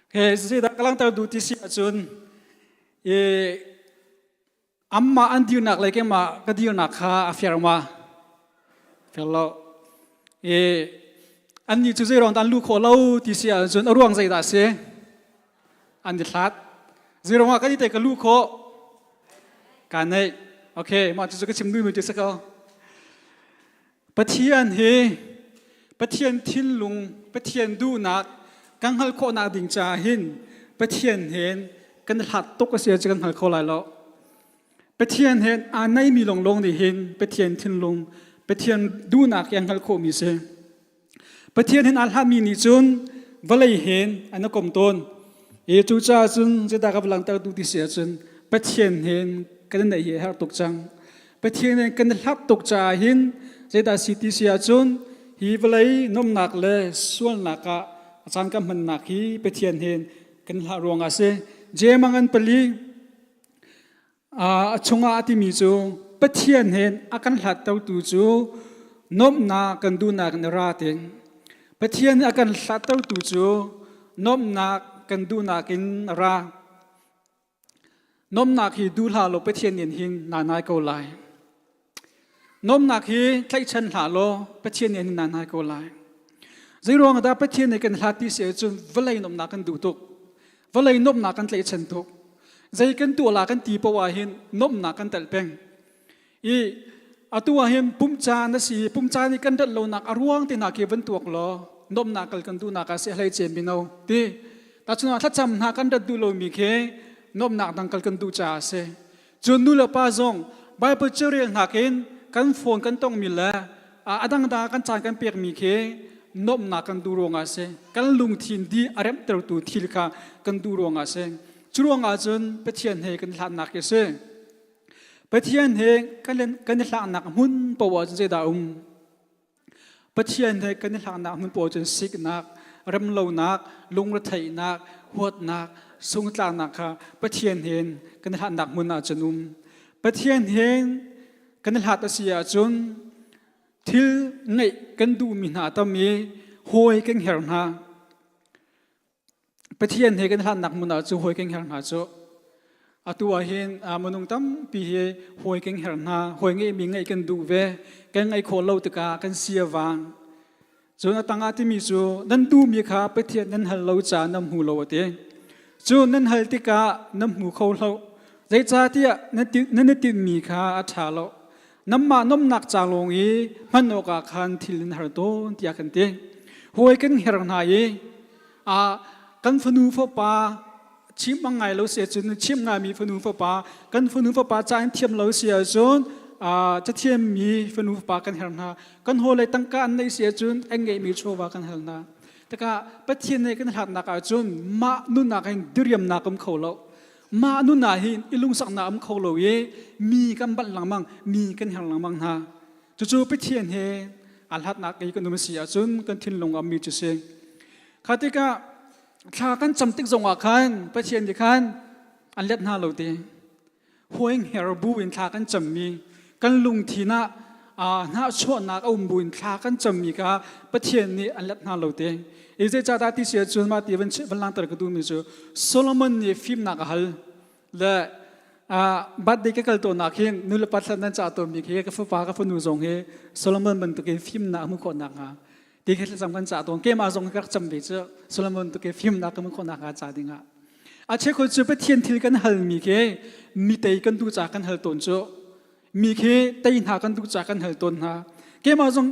He zeidah ka langhter duh ti si ahcun i amah an dirnak le keimah ka dirnak kha a fair ma? Fair lo. I annih cu zeiruang dah an luh khawh lo ti si ahcun a ruang zeidah a si? An i hlat. Zeiruang ah kan i te ka luh khawh? Kaa neih. Okay, mah cucu ka chim duhmi cu si ko. Pathian hi Pathian thinlung, Pathian duhnak kan hngalh khawhnak ding caah hin Pathian he kan hlat tuk a si cu kan hngal kho lai lo. Pathian he aa naimi lawnglawng nih hin Pathian thinlung, Pathian duhnak hi an hngalh khawhmi si. Pathian hin aa hlatmi nih cun vawlei hen an i kom tawn. I cucaah cun zeidah ka va langhter duh ti si ahcun Pathian hen kan i neih hi a herh tuk cang. Pathian he kan i hlat tuk caah hin zeidah si ti si ahcun hi vawlei nuamhnak le sualnak ah a caan kan hmannak hi Pathian hen kan hlah ruangah a si. Jeim a ngan pali A chungah a timi cu Pathian he a kan hlattertu cu nuamhnak kan duhnak in a ra ti. Pathian a kan hlattertu cu nuamhnak kan duhnak in a ra. Nuamhnak hi duh hlah law Pathian nih hin naa nai ko lai. Nuamhnak hi tlaihchan hlah law Pathian nih hin naa nai ko lai. Zeiruang dah Pathian nih kan hlat ti si ahcun vawlei nuamhnak kan duh tuk. Vawlei nuamhnak kan tlaihchan tuk. Zei kan tuah la kan ti poah hin nuamhnak kan telh peng. I atu ah hin pum caan a si i pum caan i kan rat lonak a ruang te hna khi van tuak law nuamhnak kal kan duhnak ah si hlei cem mino ti tachun ah thlacam hna kan rat duh lomi khi nuamhnak dang kal kan duh caah a si. Cun nu le pa zong Bible carel nakin kan phone kan tongmi le a dangdang kan caan kan pekmi khi nuamhnak kan duh ruangah a si. Kan lungthin di a remhtertu thil kha kan duh ruangah a si. Cu ruangah cun Pathian he kan hlatnak hi a si. Pathian he kan i hlaknak hmun poah cun zeidah um? Pathian he kan i hlaknak hmun poah cun siknak, remlonak, lungretheihnak, huatnak, sungtlaknak kha Pathian he kan i hlatnak hmun ah cun um. Pathian he kan i hlat a si ahcun thil ngeih kan duhmi hna tam i hawi kan her hna. Pathian he kan hlannak hmun ah cu hawi kan her hna cu atu ah hin minung tampi hi hawi kan her hna hawi ngeihmi ngeih kan duh ve kan ngeih khawh lo tikah kan si a vang cun a tangah timi cu nan duhmi kha Pathian nan hal lo caah nan hmu lo a ti cu nan hal tikah nan hmu kho lo zeicahtiah nan i tinhmi kha a ṭha lo Namah nomnak ca lawng i hman awkah khan thil in har tawn tiah kan ti. Hawi kan her hna i a kan fanu fapa chim ang ngai lo si ahcun chim ngaimi fanu fapa kan fanu fapa ca in thiam lo si ahcun cathiammi fanu fapa kan her hna. Kan hawile tangka an neih si ahcun an ngeihmi chawva kan hal hna. Taka Pathian nih kan hlatnak ahcun mah nunnak hin diriamnak um kho lo. Mah nun ah hin i lungsaknak um kho lo i mi kan banh lengmang, mi kan her lengmang hna. Cucu Pathian he aa hlatnak i kan um si ahcun kan thinlung a mi cu si. Kha tikah thla kan cam tik zongah khan Pathian nih khan an let hna lo ti. Huaing her bu in thla kan cammi kan lungthin ah hnahchuahnak a um bu in thla kan cammi kha Pathian nih an let hna lo te. I zeicahdah ti si ahcun mah ti van van langhter ka duhmi cu Solomon nih fimnak a hal le birthday ka kal tawnnak hin nulepa thlan nan cah tawnmi khi ka fapa ka fanu zong hi Solomon bantukin fimnak a hmuh khawh nakhnga ti khi thlacam kan cah tawn keimah zong ka rak cam ve cu Solomon bantukin fimnak ka hmuh khawh nakhnga ca dingah a cheukhat cu Pathian thil kan halmi khi mi tei kan duh ca kan hal tawn cu mi khi tei hna kan duh ca kan hal tawn hna keimah zong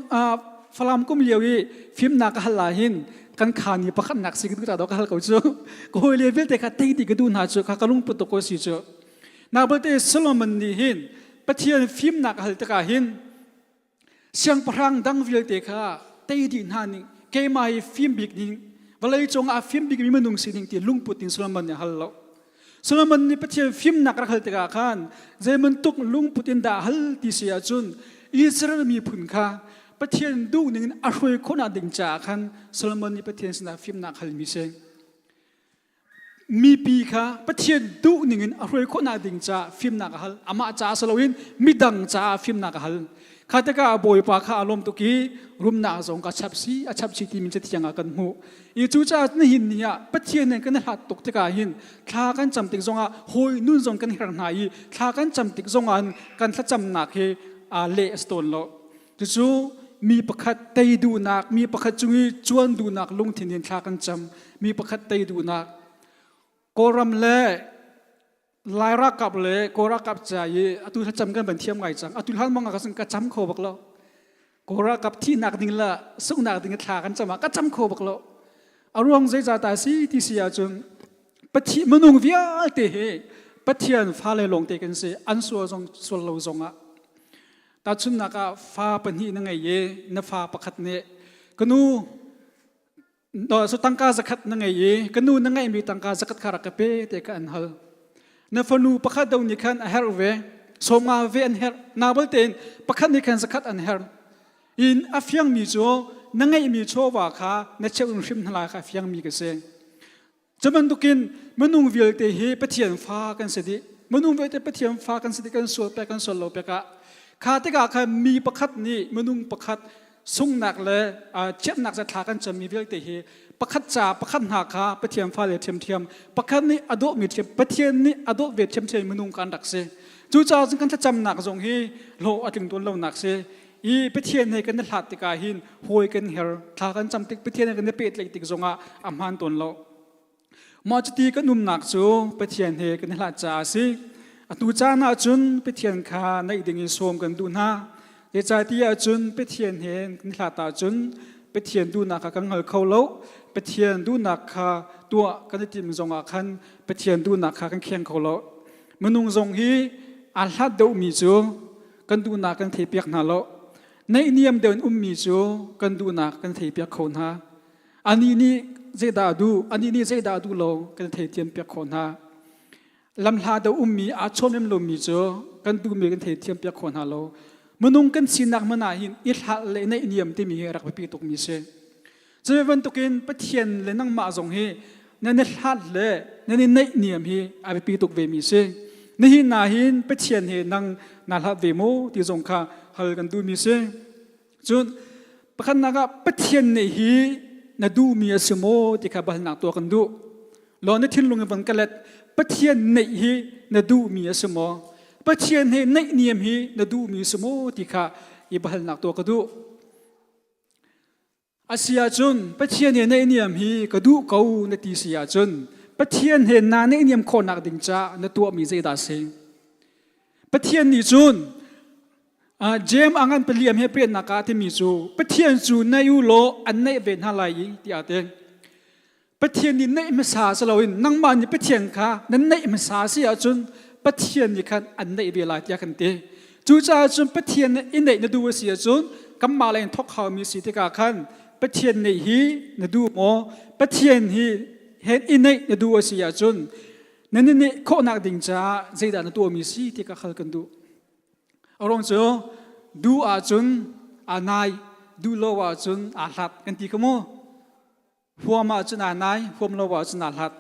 Falam kum lio i fimnak ka hal ah hin kan khaan i pakhatnak si ka duh ta ka hal ko cu ka hawi le vialte kha tei ti ka duh hna cu kha ka lungput tuk ko si cu na belte Solomon nih hin Pathian fimnak a hal tikah hin Siangpahrang dang vialte kha tei dih hna ning keimah hi fim bik ning vawlei cung ah fim bikmi minung sining ti lungput in Solomon nih a hal lo. Solomon nih Pathian fimnak rak hal tikah khan zeibantuk lungput in dah hal ti si ahcun Israel miphun kha Pathian duhning in a hruai khawhnak ding caah khan Solomon nih Pathian sinah fimnak halmi si. Mipi kha Pathian duh ningin a hruai khawhnak ding caah fimnak a hal. Amah caah si loin midang caah fimnak a hal. Kha tikah a bawipa kha a lawm tuk i rumnak zong ka chap si, a chap si timi cathiang ah kan hmuh. I cucaah nihin ni ah Pathian nih kan hlat tuk tikah hin thla kan cam tik zongah hawi nun zong kan herh hna i thla kan cam tik zongah kan thlacamnak hi aa leh a si tawn lo. Cucu mi pakhat tei duhnak, mi pakhat cung i cuan duhnak lungthin in thla kan cam. Mi pakhat tei duhnak. Kawlram le Lai ralkap le Kawl ralkap ca i atu thlacam kan van thiam ngai cang. Atu hlan mang ah ka cam kho bak lo. Kawl ralkap thihnak ding le sunghnak ding thla kan cam ah ka cam kho bak lo. A ruang zeizah ta si ti si ahcun Pathian minung vialte hi Pathian fale lawngte kan si. An sual zong sual lo zong ah Tahchunhnak ah fa pahnih na ngei i na fa pakhat nih ka nu so tangka zakhat na ngei i ka nu na ngeihmi tangka zakhat kha rak ka pe te kha an hal. Na fanu pakhat do nih khan a herh ve sawmnga ve an herh na tein pakhat nih khan zakhat an herh in a fiangmi cu na ngeihmi chawva kha na cheuh in hrim hna lai kha a fiangmi ka si. Cu bantukin minung vialte hi Pathian fa kan si dih. Minung vialte Pathian fa kan si dih, kan sual pek, kan sual lo pek ah. Kha tikah khan mi pakhat nih minung pakhat Sunghnak le chiatnak ca thla kan cammi vialte hi pakhat ca pakhat hna kha Pathian fale ṭhiamṭhiam pakhat nih a dawhmi ṭhiam Pathian nih a dawh ve ṭhiamṭhiam minung kan rak si. Cucaah cun kan thlacamnak zong hi hlawh a tling tawn lonak si. I Pathian he kan i hlat tikah hin hawi kan her thla kan cam tik Pathian he kan i pehtlaih tik zongah a hmaan tawn lo. Mah cuti kan umnak cu Pathian he kan i hlat caah a si. Atu caan ah cun Pathian kha naih ding in sawm kan duh hna. Zeicahtiah cun Pathian he kan i hlat ahcun Pathian duhnak kha kan hngal kho lo. Pathian duhnak kha tuah kan i timh zongah khan Pathian duhnak kha kan kheng kho lo. Minung zong hi aa hlat deuhmi cu kan duhnak kan theipiak hna lo. Naihniam deuh in ummi cu kan duhnak kan theipiak kho hna. Anih nih zeidah a duh, anih nih zeidah a duh lo kan theithiam piak khawh hna. Lamhla deuh ummi aa chawn lem lomi cu kan duhmi kan theithiam piak khawh hna lo. Minung kan sinak hmanh ah hin i hlah le naihniam timi hi rak biapi tukmi si. Cu bantukin Pathian le nangmah zong hi nan i hlat le nan i naihniam hi a biapi tuk vemi si. Nihin na hin Pathian he nang naa hlat ve maw ti zong kha hal kan duhmi si. Cun pakhatnak ah Pathian nih hi na duhmi a si maw ti kha balnak tuah kan duh. Law na thinlung in van ka let Pathian neih hi na duhmi a si maw? Pathian he naihniam hi na duhmi a si maw ti kha i bahalnak tuah ka duh. A si ahcun Pathian he naihniam hi ka duh ko na ti si ahcun Pathian he naa naihniam khawhnak ding caah na tuahmi zeidah a si? Pathian nih cun Jeim a ngan paliam he priatnak ah timi cu Pathian cu naih u law an naih ve hna lai i tiah a ti. Pathian nih naih hmasa si loin nangmah nih Pathian kha nan naih hmasa si ahcun Pathian nih khan an naih ve lai tiah kan ti. Cucaah cun Pathian nih i naih na duh a si ahcun kanmah lei in thawk haumi si tikah khan Pathian naih hi na duh maw? Pathian hi he i naih na duh a si ahcun nan i naih khawhnak ding caah zeidah na tuahmi si ti kha hal kan duh. A ruang cu duh ahcun aa nai, duh lo ahcun aa hlat kan ti ka mu. Huam ahcun aa nai, huam lo ahcun aa hlat.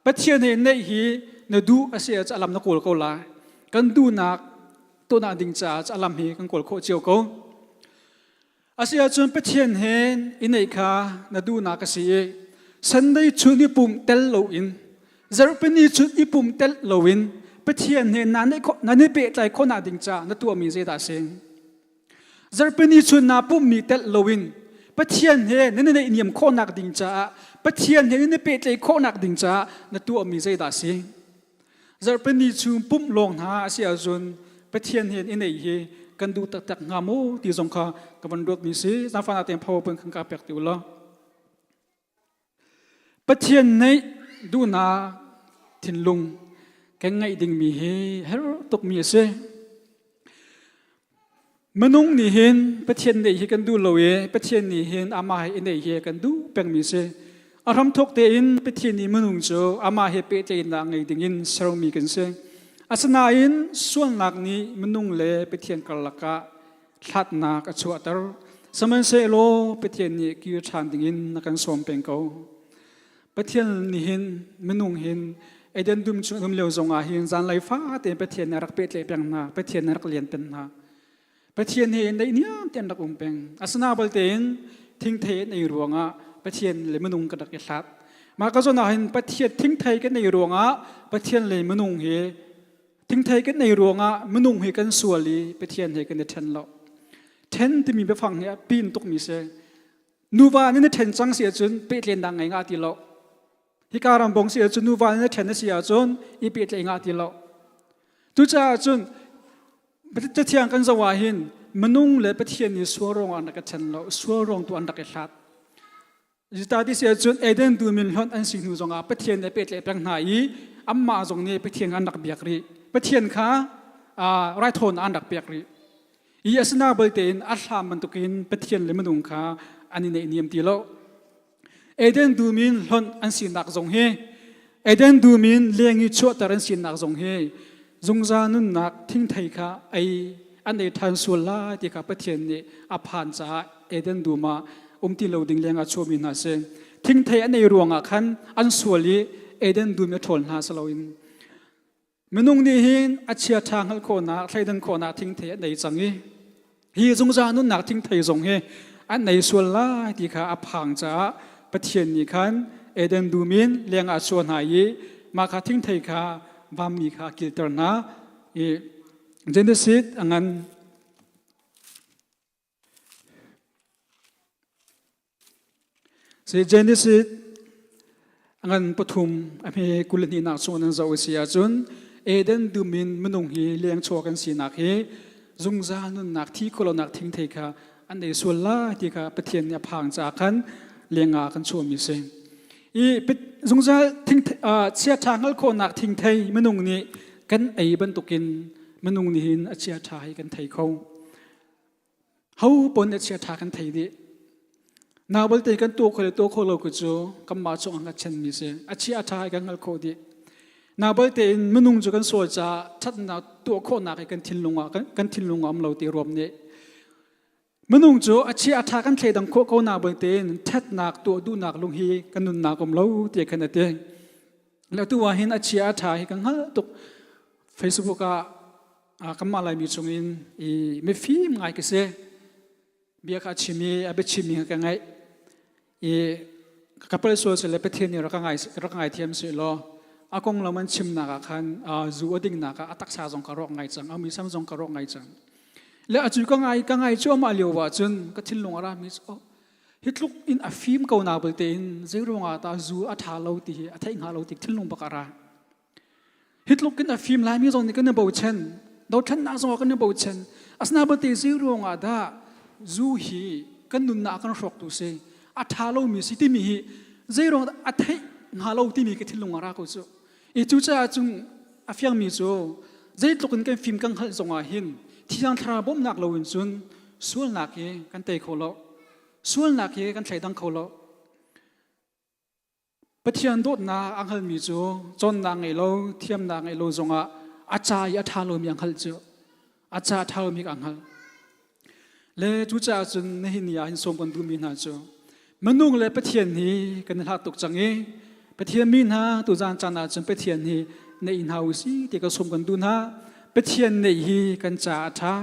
Pathian he neih hi na duh a si ahcun a lam na kawl ko lai. Kan duhnak tuahnak ding caah a lam hi kan kawl khawh cio ko. A si ahcun Pathian he i neih kha na duhnak a si i Sunday chun i pumh tel loin zarhpini chun i pumh tel loin Pathian he naa neih khawh na ni pehtlai khawhnak ding caah na tuahmi zeidah a si? Zarhpini chun naa pumhmi telh loin Pathian he nan i naihniam khawhnak ding caah Pathian he nan i pehtlaih khawhnak ding caah na tuahmi zeidah a si? Zarhpini chung pumh lawng hna a si ahcun Pathian he i neih hi kan duh taktak hnga maw ti zong kha ka van ruatmi si. Zaangfahnak tein PowerPoint kan ka pek ti u law. Pathian neih duhnak thinlung kan ngeih dingmi hi herh tukmi a si. Minung nih hin Pathian neih hi kan duh lo i Pathian nih hin amah he i neih hi kan duh pengmi si. A hramthawk tein Pathian nih minung cu amah he pehtlaihnak ngei dingin sermi kan si. Asinain sualnak nih minung le Pathian karlak ah hlatnak a chuahter. Sihmanhsehlaw Pathian nih kir ṭhan dingin a kan sawm peng ko. Pathian nih hin minung hin Eden dum chung um lio zongah hin zanlei fate Pathian nih a rak pehtlaih peng hna. Pathian nih a rak lian peng hna. Pathian he naihniam tein rak um peng. Asina balte in thingthei an ei ruangah Pathian le minung kan rak i hlat. Mah ka zawn ah hin Pathian thingthei kan ei ruangah Pathian le minung hi Thingthei kan ei ruangah minung hi kan sual i Pathian he kan i ṭhen lo. Ṭhen timi biafang hi a pin tukmi si. Nuva nih na ṭhen cang si ahcun pehtlennak ngei ngah ti lo. Hika rambong si ahcun nuva nih na ṭhen a si ahcun i pehtlaih ngah ti lo. Cucaah cun Cathiang kan zoh ah hin minung le Pathian nih sual ruangah an rak i ṭhen lo, sual ruang tu an rak i hlat. Judah ti si ahcun Eden dum in hlonh an si hnu zongah Pathian nih a pehtlaih peng hna i anmah zong nih Pathian an rak biak rih. Pathian kha raithawn an rak pek rih. I asina balte in a hlam bantukin Pathian le minung kha an i neihniam ti lo. Eden dum in hlonh an sinak zong hi Eden dum in leng i chuahter an sinak zong hi zungzal nunnak thingthei kha ei an ei ṭhan sual lai ti kha Pathian nih a phan caah Eden dum ah um ti lo ding lengah chuahmi hna si. Thingthei an ei ruangah khan an sual i Eden dum i a ṭhawl hna si loin minung nih hin a chia ṭha hngalh khawhnak thleidan khawhnak thingthei an ei cang i hi zungzal nunnak thingthei zong hi An ei sual lai ti kha a phang caah Pathian nih khan Eden dum in leng ah a chuah hna i mah kha thingthei kha vammi kha a kilter hna. I Genesis a ngan Si Genesis a ngan pathum a hme 22 nak chung nan zoh a si ahcun Eden dum in minung hi leng chuak an sinak hi zungzal nunnak thi khawhlonak thingthei kha an ei sual lai ti kha Pathian nih a phang caah khan leng ah kan chuahmi si. I zungzal chiaṭha hngalh khawhnak thingthei minung nih kan ei bantukin minung nih hin a chiaṭha hi kan thei kho. Ho pon a chiaṭha kan thei dih. Nau balte kan tuah kho le tuah kho lo ku cu kanmah chung ah hngatchanmi si. A chia a ṭha hi kan hngalh khawh dih. Nau balte in minung cu kan sual caah ṭhatnak tuah khawhnak hi kan thinlung ah kan thinlung ah um lo ti ruam nih. Minung cu a chia a ṭha kan thleidang khawh ko na balte in ṭhatnak tuah duhnak lung hi kan nunnak um lo ti khan a ti. Le tu ah hin a chia a ṭha hi kan hngalh tuk. Facebook ah kanmah Laimi chungin i mifim ngai ka si. Bia kha a chim i a biachimmi kha ka ngaih i ka pal sual sile Pathian nih rak ka ngai rak ka ngaithiam seh law a konglam an chimnak ah khan zu a dingnak ah a taksa zong ka rawk ngai cang a muisam zong ka rawk ngai cang le acu ka ngai ka ngai cuahmah lio ah cun ka thinlung a rami cu oh hi tluk in a fim ko na belte in zei ruangah dah zu a ṭha lo ti hi a theih hnga lo ti thinlung bak a ra Hi tluk in a fim laimi zong nih kan i bochan. Dothlennak zong ah kan i bochan. Asinain bate zei ruangah dah zu hi kan nunnak a kan hrawktu si, a ṭha lomi si timi hi zei ruang dah a theih hnga lo timi ka thinlung ah ra ko cu. I cucaah cun a fiangmi cu zeitluk in kan fim kan hngalh zongah hin Thiang Thlarau bawmhnak loin cun sualnak hi kan tei kho lo. Sualnak hi kan thleidang kho lo. Pathian dawtnak a hngalmi cu cawnnak ngei lo, thiamnak ngei lo zongah a ca i a ṭha lomi a hngalh cu a ca a ṭha lomi a hngalh. Le cucaah cun nihin ni ah hin sawm kan duhmi hna cu minung le Pathian hi kan i hlat tuk cang i Pathian mi hna tuzaan caan ah cun Pathian hi neih hna u si ti ka sawm kan duh hna. Pathian neih hi kan ca a ṭha.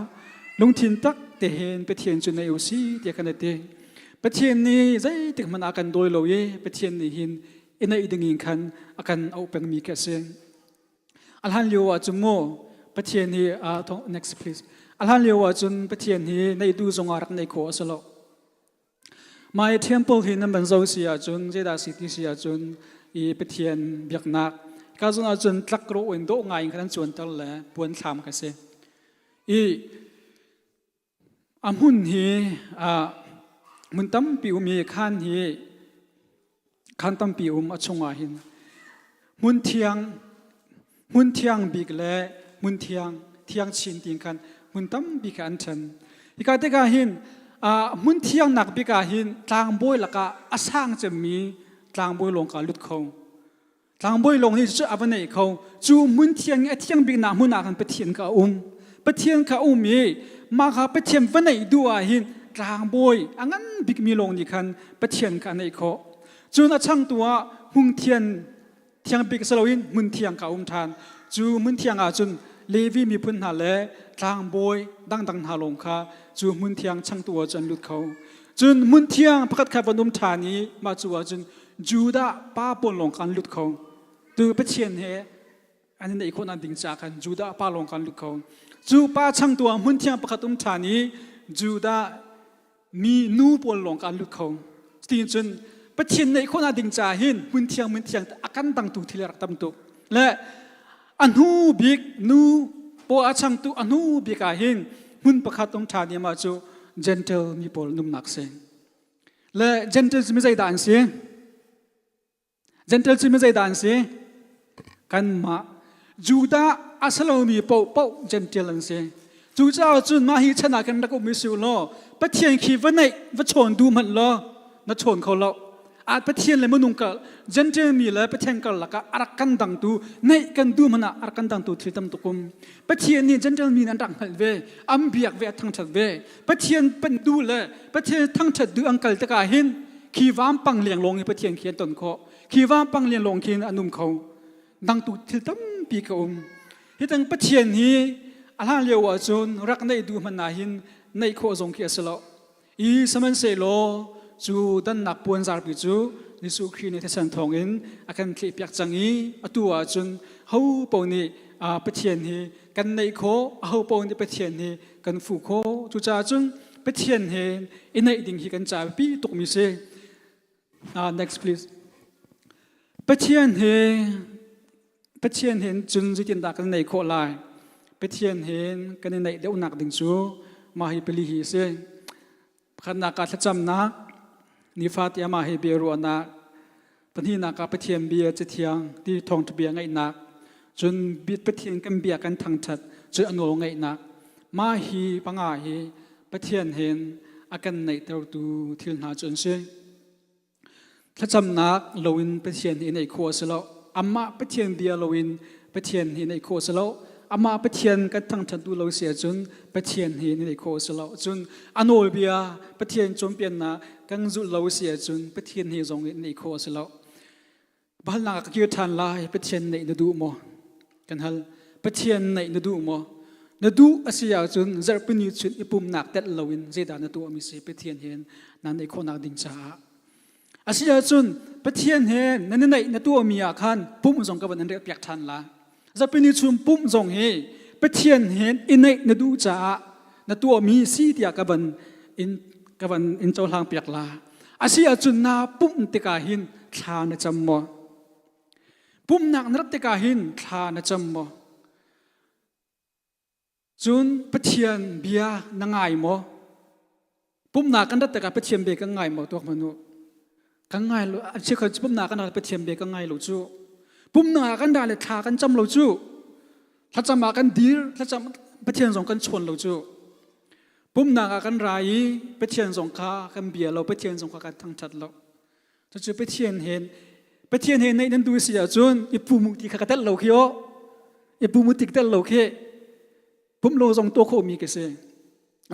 Lungthin tak te hin Pathian cu neih u si ti kan i ti. Pathian nih zeitik hmanh ah kan dawi lo i Pathian nih hin i neih ding in khan a kan auh pengmi khi a si. A hlan lio ah cun mu Pathian hi uh, next please. A hlan lio ah cun Pathian hi neih duh zong ah rak neih khawh a si lo. Mah i temple hi nan van zo si ahcun zeidah si ti si ahcun i Pathian biaknak ka zong ahcun tlak ro in dawh ngai in khan an cuanter le puan thlam ka si. I A hmun hi hmun tampi um i khaan hi khaan tampi um a chungah hin hmun thiang hmun thiang bik le hmun thiang thiang chin tiin khan hmun tampi kha an ṭhen. Hika tikah hin hmun thiangnak bik ah hin tlangbawi lakah a sang cemmi tlangbawi lawng kha lut kho. Tlangbawi lawng nih cu a va neih kho. Cu hmun thiang i a thiang biknak hmun ah khan Pathian kha a um. Pathian kha a um i mah kha Pathian va neih duh ah hin tlangbawi a ngan bikmi lawng nih khan Pathian kha a neih khawh. Cun a changtu ah hmun thian thiang bik si loin hmun thiang kha a um ṭhan. Cu hmun thiang ah cun Levi miphun hna le tlangbawi dangdang hna lawng kha cu hmun thiang changtu ah cun an lut kho. Cun hmun thiang pakhat kha van um ṭhan i mah cu ah cun Judah pa pawl lawng kha an lut kho. Tu Pathian he an i neih khawhnak ding caah khan Judah pa lawng kha an lut kho. Cu pa changtu ah hmun thiang pakhat um ṭhan i Judah mi nu pawl lawng kha an lut kho. Cutin cun Pathian neih khawhnak ding caah hin hmun thiang hmun thiang a kan dangtu thil a rak tam tuk. Le a hnu bik nu pawl a changtu a hnu bik ah hin hmun pakhat um ṭhan i mah cu Gentile mi pawl numnak si. Le Gentiles mi zeidah an si? Gentiles mi zeidah an si? Kanmah Judah a si lomi paohpaoh Gentile an si. Cucaah cun mah hi chan ah kan rak um i si law Pathian khi va neih va chawn duh hmanh law na chawn kho lo. Ah Pathian le minung kar Gentile mi le Pathian karlak ah a rak kan dangtu neih kan duh hmanh ah a rak kan dangtu thil tam tuk um. Pathian nih Gentile mi an rak hngalh ve, an biak ve, a thangṭhat ve. Pathian panh duh le Pathian thangṭhat duh an kal tikah hin khi vampang leng lawng hi Pathian khi an ton khawh. Khi vampang leng lawng khin an um kho. Dangtu thil tampi ka um. Hi tang Pathian hi a hlan lio ahcun rak neih duh hmanh ah hin neih khawh zong khi a si lo. I sihmanhsehlaw cu dannak puanzarpi cu Jesuh Khrih nih thisen thawngin a kan thlehpiak cang i atu ahcun ho paoh nih Pathian hi kan neih khawh, aho paoh nih Pathian hi kan fuh khawh. Cucaah cun Pathian he i neih ding hi kan ca biapi tukmi si. Next please. Pathian he Pathian hin cun zeitindah kan neih khawh lai? Pathian hin kan i neih deuhnak ding cu mah hi pali hi a si. Pakhatnak ah thlacamnak, nifate amah he bia ruahnak, pahnihnak ah Pathian bia cathiang ti thawngṭha bia ngaihnak, cun Pathian kan bia kan thangṭhat, cun a nawl ngaihnak. Mah hi panga hi Pathian hin a kan neihtertu thil hna cu an si. Thlacamnak loin Pathian hi neih khawh a si lo. Amah Pathian bia loin Pathian hi neih khawh a si lo. Amah Pathian kan thangṭhat duh lo si ahcun Pathian hi neih khawh a si lo. Cun a nawlbia Pathian cawnpiaknak kan zulh lo si ahcun Pathian hi zong in neih khawh a si lo. Halnak ah ka kir ṭhan lai. Pathian neih na duh maw? Kan hal. Pathian neih na duh maw? Na duh a si ahcun zarhpini chun i pumnak telh loin zeidah na tuahmi si Pathian he nan neih khawhnak ding caah. A si ahcun Pathian he nan i neih na tuahmi ah khan pumh zong ka van in relpiak ṭhan la. Zarhpini chun pumh zong hi Pathian he i neih na duh caah na tuahmi si tiah ka van in ka van in cohlang piak la. A si ahcun naa pumh tikah hin thla na cam maw? Pumhnak na rat tikah hin thla na cam maw? Cun Pathian bia na ngai maw? Pumhnak kan rat tikah Pathian bia kan ngai maw tuak hmanh u. Kan ngai lo, chikkhat pumhnak kan rat Pathian bia kan ngai lo cu. Pumhnak ah kan ra le thla kan cam lo cu. Thlacam ah kan dir, thlacam Pathian zong kan chawn lo cu. Pumhnak ah kan ra i Pathian zong kha kan bia lo, Pathian zong kha kan thangṭhat lo. Cucu Pathian he Pathian he naih nan duh si ahcun i pum ti kha ka telh lo khi aw. I pum ti ka telh lo khi. Pum lo zong tuah khawhmi ka si.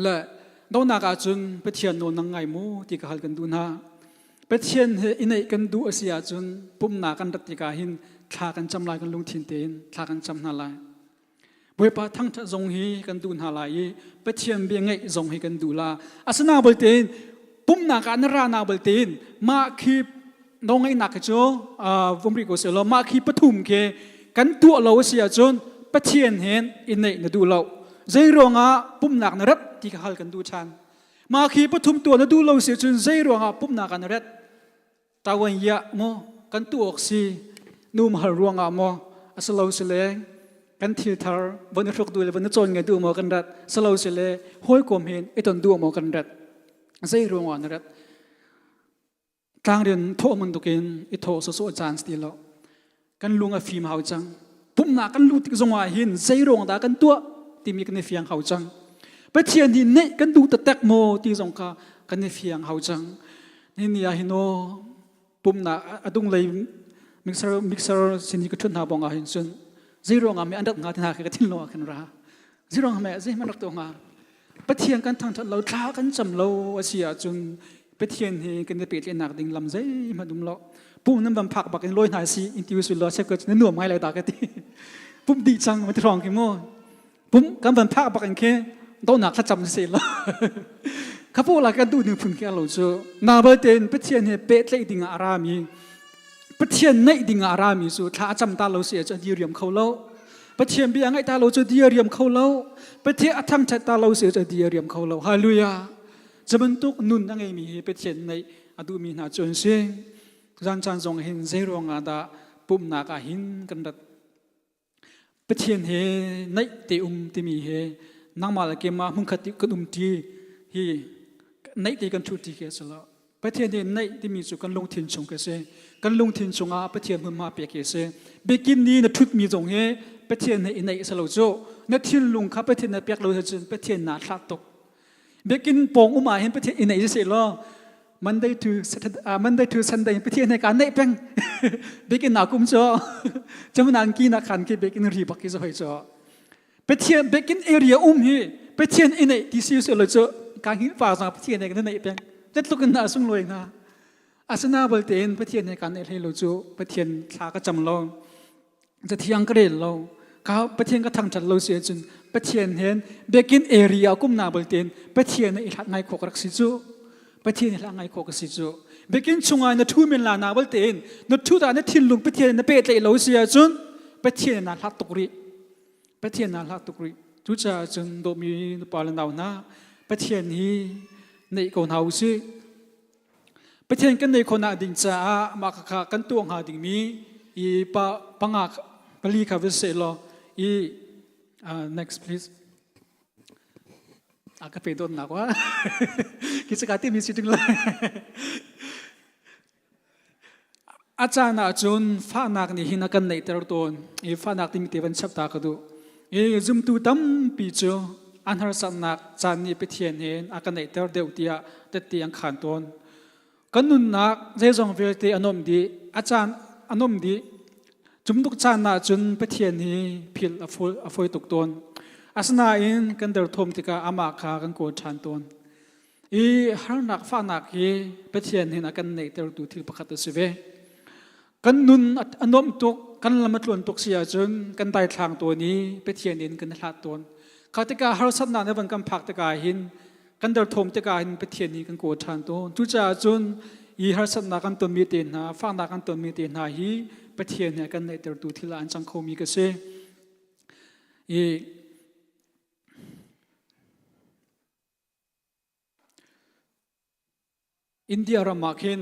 Le donak ahcun Pathian nawl nang ngai mu ti ka hal kan duh hna. Pathian he i naih kan duh a si ahcun pumnak kan rat tikah hin thla kan cam lai kan lungthin tein thla kan cam hna lai. Bawipa thangṭhat zong hi kan duh hna lai i Pathian bia ngaih zong hi kan duh la. Asina baltein pumnak ah na ra na baltein mah khi no ngaihnak khi cu vum rih ko seh law mah khi pathum khi kan tuah lo a si ahcun Pathian hen i neih na duh lo. Zei ruangah pumnak na rat ti kha hal kan duh ṭhan. Mah khi pathum tuah na duh lo si ahcun zei ruangah pumnak ah na rat? Tawan yah maw kan tuah awk si nu mahal ruangah maw a si lo si le kan thil thar von i hruk duh le von i cawn ngai duh maw kan rat si lo si le hawikom hin i ton duh maw kan rat zei ruangah na rat tlangrian thawh bantukin i thawh sawsawh caan si ti lo kan lung a fim hau cang pumhnak kan luh tik zongah hin zei ruang dah kan tuah timi kan i fiang hau cang Pathian hi neih kan duh taktak maw ti zong kha kan i fiang hau cang ni ni ah hin aw pumhnak a dung lei mixer mixer sin hi ka thut hna bong ah hin cun zei ruangah mi an rat hnga ti hna khi ka thinlung ah khin ra zei ruangah meh zei hmanh rak tuah hnga Pathian kan thangṭhat lo thla kan cam lo a si ahcun Pathian hi kan i pehtlaihnak ding lam zeihmanh um lo pum nan van phak bak in lawi hna si in ti usul law chek na nuam ngai lai ta ka ti pum dih cang ma ti hrawng khi mu pum kan van phak bak in khi donak thlacam si lo khapu la kan duh ning phun khi lo cu na balte in Pathian he pehtlaih ding ah a rami Pathian naih ding ah a rami cu thla a cam ta lo si ahcun a diriam kho lo Pathian bia ngaih ta lo cu di a riam kho lo. Pathian a thangṭhat ta lo si cu di a riam kho lo. Hallelujah. Cu bantuk nun a ngeimi hi Pathian neih a duhmi hna cu an si. Zan caan zong hin zei ruangah dah pumhnak ah hin kan rat. Pathian he naih te um timi he nangmah le keimah hmunkhat kan um ṭi hi naih te kan ṭhu ṭi khi a si lo. Pathian nih naih timi cu kan lungthin chung khi a si. Kan lungthin chungah Pathian hmunhma pek hi a si. Biakinn ni na ṭhutmi zong hi Pathian he i naih a si lo cu. Na thinlung kha Pathian na pek lo ahcun Pathian naa hlat tuk. Biakinn pawng um ah hin Pathian i naih si law Monday to Saturday, uh, Monday to Sunday Pathian he kaa naih peng. Biakinn naa kum cu. Camunan ki na khan ki biakinn ri bak ki zo hoi cu. Pathian biakinn area um hi Pathian i neih ti si lo cu ka hngilh pa zong Pathian he kan neih peng tluk in na sunglawi hna asina balte in Pathian he kan neih hlei lo cu Pathian thla ka cam lo cathiang ka rel lo ka Pathian ka thangṭhat lo si ahcun Pathian hen biakinn area kum na balte in Pathian i hlat ngai khawk rak si cu. Pathian hla ngai khawh ka si cu. Biakinn chungah na thu men la na bal tein na thu ta na thinlung Pathian na pehtlaih lo si ahcun Pathian na hlat tuk rih. Pathian na hlat tuk rih. Cucaah cun dawtmi nupa le nau hna Pathian hi neih ko hna usih. Pathian kan neih khawhnak ding caah mah khakha kan tuah hnga dingmi i pa panga pali kha va seh law i next please. A ka pe dawtnak wa. Ki saka ti mi si ting lai. A caan ahcun fahnak nih hin a kan neihter tawn. I fahnak timi te van chap ta ka duh. I zumtu tampi cu an harsatnak caan nih Pathian he a kan neihter deuh tiah tette an khan tawn. Kan nunnak zeizong vialte a nuam dih. A caan a nuam dih. Cumtuk caan ahcun Pathian hi philh a fawi tuk tawn. Asinain kan derthawm tikah amah kha kan kawl ṭhan tawn. I harnak fahnak hi Pathian hin a kan neihtertu thil pakhat a si ve. Kan nun a nuamh tuk, kan lam a tluan tuk si ahcun kan daithlang tawn i Pathian in kan hlat tawn. Kha tikah harsatnak na van kan phak tikah hin kan derthawm tikah hin Pathian hi kan kawl ṭhan tawn. Cucaah cun i harsatnak kan tonmi te hna, fahnak kan tonmi te hna hi Pathian he kan neihtertu thil ah an cang khomi ka si. I India ram ah khin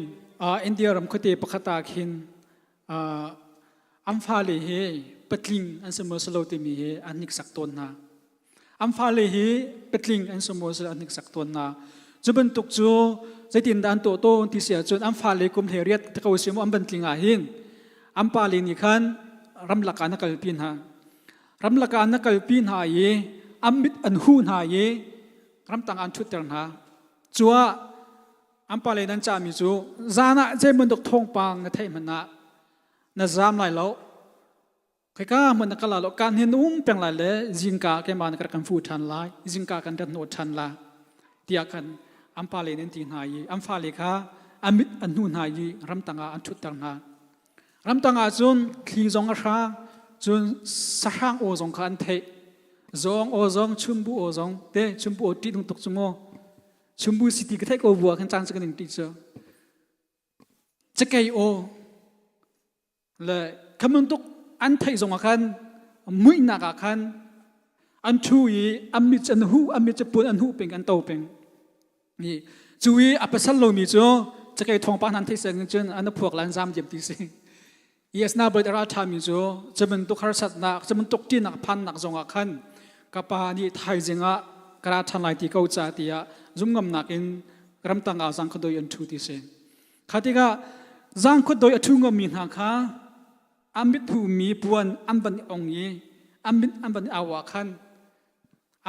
India ram khuate pakhat ah khin an fale hi patling an si maw si lo timi hi an hniksak tawn hna. An fale hi patling an si maw si an hniksak tawn hna. Cu bantuk cu zeitindah an tuah tawn ti si ahcun an fale kum hlei riat te ko si maw an van tling ah hin an pale nih khan ramlak ah na kalpi hna. Ramlak ah na kalpi hna i an mit an hu hna i ramtang an ṭhutter hna. Cuah an pale nan cahmi cu zan ah zei bantuk thawngpang na theih hmanh ah na zaam lai lo. Khika hmun na kal lai lo. Kan hin um peng lai le zingka keimah na kan fu ṭhan lai. Zingka kan rat hnawh ṭhan la. Tiah khan an pale nan ti hna i an fale kha an mit an hnu hna i ramtang ah an ṭhutter hna. Ramtang ah cun thli zong a hrang, cun sahrang aw zong kha an theih. Zawng aw zong, chumbu aw zong, te chumbu aw ṭih tuk cu mu. Chumbu si ti ka theih ko bua khan caan cu kan ning ṭih cu. Cakei aw le khamun tuk an theih zong ah khan muihnak ah khan an ṭhu i an mit an huh, an mit cu pun an huh peng, an to peng. Cu i a pasal lomi cu cakei thawngpang hna an theih seng cun an phuak lan zam diam ti si. Yes na boi ral ṭhami cu cu bantuk harsatnak, cu bantuk ṭihnak phannak zongah khan ka pa nih thaizing ah ka ra ṭhan lai ti ko ca tiah zumngamnak in ramtang ah zang khuadoi an ṭhu ti si. Kha tikah zang khuadoi a ṭhu ngammi hna kha an mit humi puan an van i ong i an mit an van i au ah khan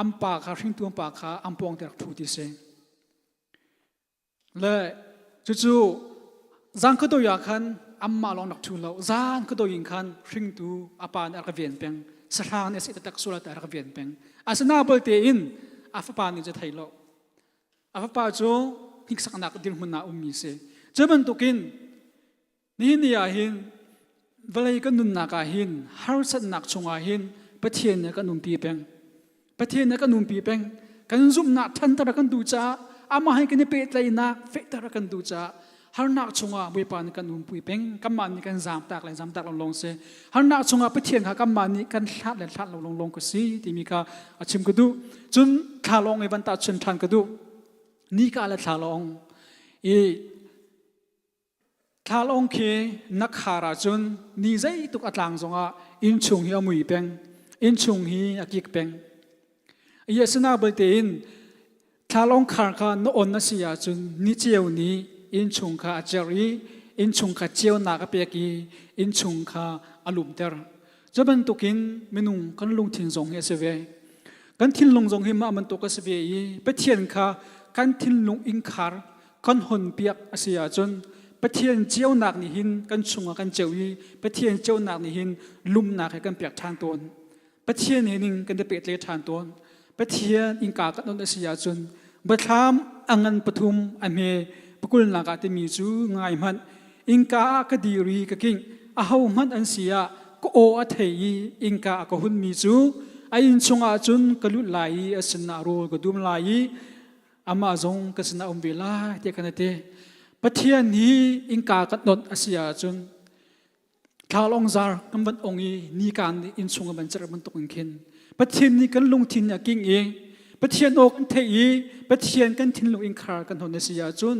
an pa kha hringtu an pa kha an pawng te rak ṭhu ti si. Le cucu zan khuadoi ah khan anmah lawng rak ṭhu lo zan khuadoi in khan hringtu a pa nih a rak ven peng sahrang nih a seh taktak sual a rak ven peng asina balte in a fapa nih cu thei lo a fapa cu hniksaknak dirhmun ah ummi si cu bantukin Nihin ni ah hin vawlei kan nunnak ah hin harsatnak chungah hin Pathian nih kan umpi peng. Pathian nih kan umpi peng. Kan zumhnak ṭhanter a kan duh caah amah he kan i pehtlaihnak fehter a kan duh caah harnak chungah Bawipa nih kan umpi peng. Kanmah nih kan zaamtak le zaamtak lo lawng si. Harnak chungah Pathian kha kanmah nih kan hlat le hlat lo lawng ka si timi kha a chim ka duh. Cun thlalawng i van tahchun ṭhan ka duh. Nika le thlalawng i Thlalawng khi na khar ahcun ni zeituk a tlang zongah innchung hi a mui peng, innchung hi a kik peng. I asina belte in thlalawng khar kha na on a si ahcun ni ceu nih innchung kha a cerh i innchung kha ceunak a pek i innchung kha a lumter. Cu bantukin minung kan lungthin zong hi a si ve. Kan thinlung zong hi mah bantuk a si ve i Pathian kha kan thinlung innkhar kan honpiak a si ahcun Pathian ceunak nih hin kan chungah kan ceu i Pathian ceunak nih hin lumnak he kan pek ṭhan tawn. Pathian he ning kan i pehtle ṭhan tawn. Pathian innka kan on a si ahcun biathlam a ngan pathum a hme pakulnak ah timi cu ngai hmanh innka ah ka dir i ka kingh aho hmanh an si ah ka aw a thei i innka a ka hunmi cu a inn chungah cun ka lut lai i a sinah rawl ka dum lai i. Amah zong ka sinah um ve lai tiah kan ti. Pathian hi innka kan not a si ahcun thlalong zar kan van ong i nika nih innchung a van cerh bantuk in khin Pathian nih kan lungthin a king i Pathian aw kan theih i Pathian kan thinlung innkhar kan hon a si ahcun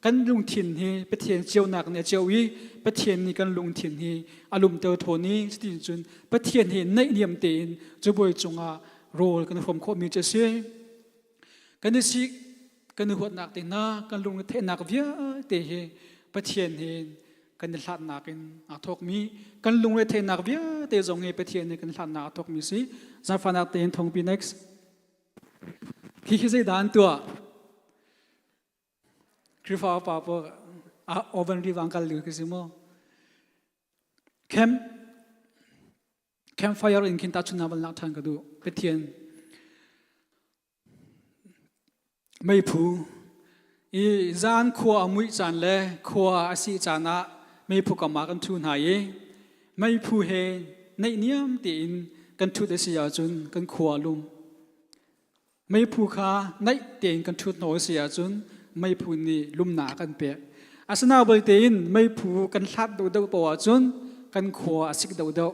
kan lungthin hi Pathian ceunak nih a ceu i Pathian nih kan lungthin hi a lumter thawn i cutin cun Pathian he naihniam tein cabuai cungah rawl kan hrawm khawhmi cu a si. Kan i sik, kan i huatnak te hna, kan lung i theihnak vialte hi Pathian he kan i hlatnak in aa thawkmi, kan lungre theihnak vialte zong hi Pathian he kan hlatnak aa thawkmi si. Zaangfahnak tein thongpi next. Hi hi zeidah an tuah? Khrihfa upa pawl oven rivang kal ding khi si mu. Camp campfire in khin tahchunhnak van lak ṭhan ka duh. Pathian meiphu i zan khua a muih caan le khua a sih caan ah meiphu kam ah kan ṭhu hna i meiphu he naihniam tein kan ṭhut a si ahcun kan khua a lum. Meiphu kha naih tein kan ṭhut hnawh a si ahcun meiphu nih lumnak a kan pek. Asinain tein meiphu kan hlat deuhdeuh paoh ahcun kan khua a sik deuhdeuh.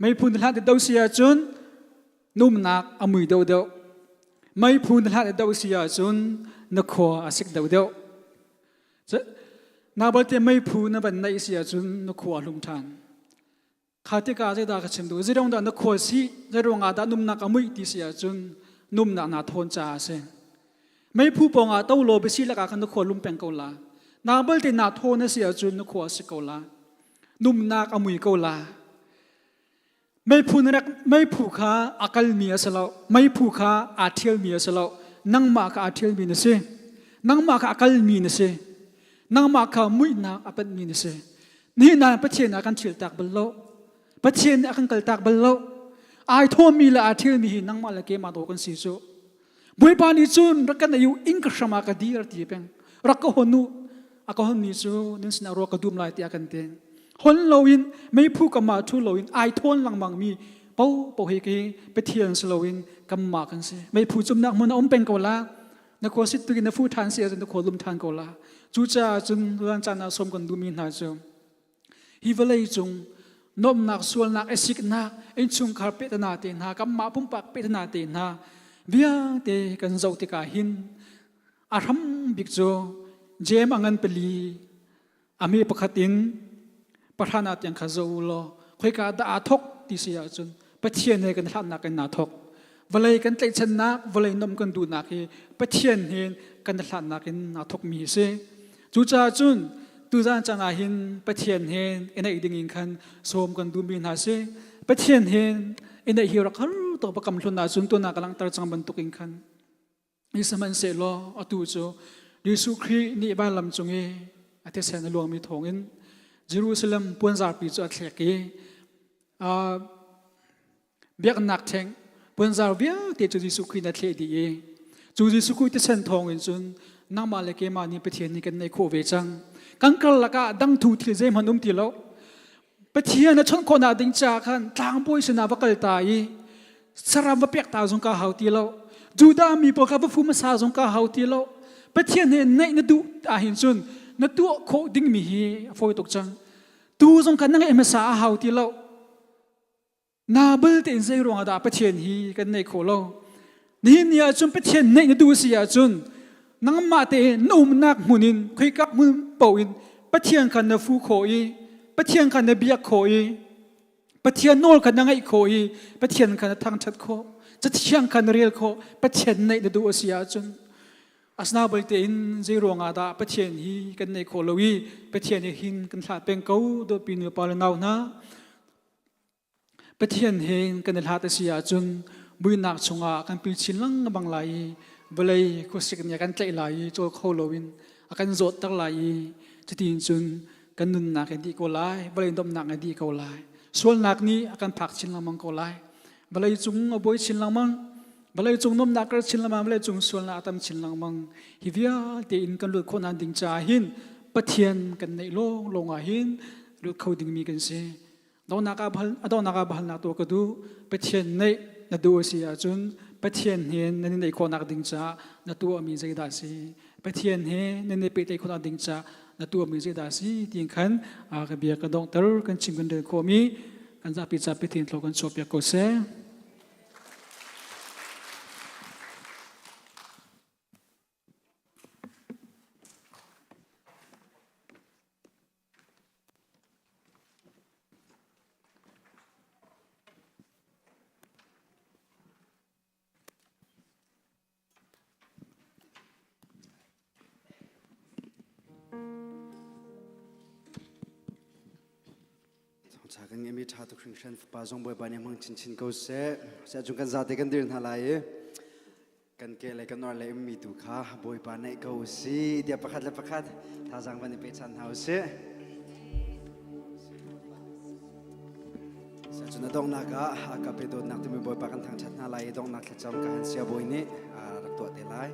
Meiphu na hlat deuh si ahcun numnak a mui deuhdeuh. Meiphu na hlat deuh si ahcun na khua a sik deuhdeuh. Na balte meiphu na van naih si ahcun na khua a hlum ṭhan. Kha tikah zeidah ka chim duh? Zeiruang dah na khual si? Zeiruang ah dah numnak a muih ti si ahcun numnak naa thawn caah a si. Meiphu pawng ah to law biasi lakah khan na khua lum peng ko la. Na balte naa thawn a si ahcun na khua a si ko la. Numnak a mui ko la. Meiphu na rak meiphu kha a kalmi a si lo. Meiphu kha aa ṭhialmi a si lo. Nangmah kha aa ṭhialmi na si. Nangmah kha a kalmi na si. Nangmah kha muihnak a panhmi na si. Nihin ah Pathian ah kan ṭhialtak bal lo. Pathian nih a kan kaltak bal lo. Ai thawmmi le aa ṭhialmi hi nangmah le keimah dawh kan si cu. Bawipa nih cun rak kan ei u inn ka hram ah ka dir ti peng. Rak ka hon u. A ka honmi cu nan sinah ruak ka dum lai tiah kan ti. Hon loin meiphu kam ah ṭhu loin ai thawn lengmang mi po po hi khi Pathian si loin kanmah kan si. Meiphu cumnak hmun a um peng ko la. Na khua sit tukin na fu ṭhan si ahcun na khua lum ṭhan ko la. Cucaah cun tuan caan ah sawm kan duhmi hna cu hi vawlei cung nuamhnak sualnak esiknak innchungkhar pehtana te hna kanmah pumpak pehtana te hna vialte kan zoh tikah hin a hram bik cu Jeim a ngan pali A mi pakhat in pahra tiang kha zoh u law khoika dah aa thawk ti si ahcun Pathian he kan hlatnak in naa thawk. Vawlei kan tlaihchannak, vawlei nom kan duhnak hi Pathian he kan hlatnak in naa thawkmi a si. Cucaah cun tuzan caan ah hin Pathian he i naih ding in khan sawm kan duhmi hna si. Pathian he i naih hi rak har tuk pakam hlun ahcun tuan ah ka langhter cang bantuk in khan Sihmanhsehlaw atu cu Jesuh Khrih nih vanlam cung i a thisen a luangmi thawngin Jerusalem puanzarpi cu a thlek i biaknak ṭheng puanzar vialte cu Jesuh Khrih nih a thleh dih i cu Jesuh Khrih thisen thawngin cun nangmah le keimah nih Pathian nih kan neih khawh ve cang. Kan karlak ah dangthu thil zeihmanh um ti lo. Pathian a chawnh khawhnak ding caah khan tlangbawi sinah va kal ta i saram va pek ta zong ka hau ti lo. Judah mi pawl kha va fu hmasa zong ka hau ti lo. Pathian he naih na duh ahhin cun na tuah khawh dingmi hi a fawi tuk cang. Tu zong kha na ngeih hmasa a hau ti lo. Nabal tein zei ruangah dah Pathian hi kan neih khawh lo? Nihin ni ahcun Pathian neih na duh a si ahcun nangmah tein na umnak hmun in khoika hmun paoh in Pathian kha na fu khawh i Pathian kha na biak khawh i Pathian nawl kha na ngaih khawh i Pathian kha na thangṭhat khawh Cathiang kha na rel khawh Pathian neih na duh a si ahcun asina tein zei ruangah dah Pathian hi kan neih khawh lo i Pathian hi hin kan hlah peng ko dawtpi nu pa le nau hna Pathian he kan i hlat a si ahcun buinak chungah kan pil chin lengmang lai i vawlei khuasik nih a kan tlaih lai i cawl kho loin a kan zawtter lai i cutin cun kan nunnak a dih ko lai, vawlei domhnak a dih ko lai. Sualnak nih a kan phak chin lengmang ko lai. Vawlei cung a buai chin lengmang, vawlei cung nomnak kar chin lengmang, vawlei cung sualnak a tam chin lengmang. Hi vialte in kan lut khawh ding caah hin Pathian kan neih lawng lawng ah hin lut kho dingmi kan si. Donghnak ah a donghnak ah halnak tuah ka duh. Pathian neih na duh a si ahcun Pathian he nan i naih khawhnak ding caah na tuahmi zeidah a si? Pathian he nan i pehtlaih khawhnak ding caah na tuahmi zeidah a si? Tiin khan ka bia ka donghter kan chim kan rel khawhmi kan zapi ca Pathian thlaw kan chuahpiak ko seh. Thawngṭha kan ngeihmi ṭha tuk hringhran fapa zong Bawipa nih hmang chinchin ko seh. Seh cung kan zate kan dir hna lai i kan ke le kan or le ummi tu kha Bawipa naih ko si tiah pakhat le pakhat thazaang van i pe chan hna usih. Seh cun a donghnak ah a ka pe dawtnak timi Bawipa kan thangṭhat hna lai i donghnak thlacam ka han sia bawi nih rak tuah te lai.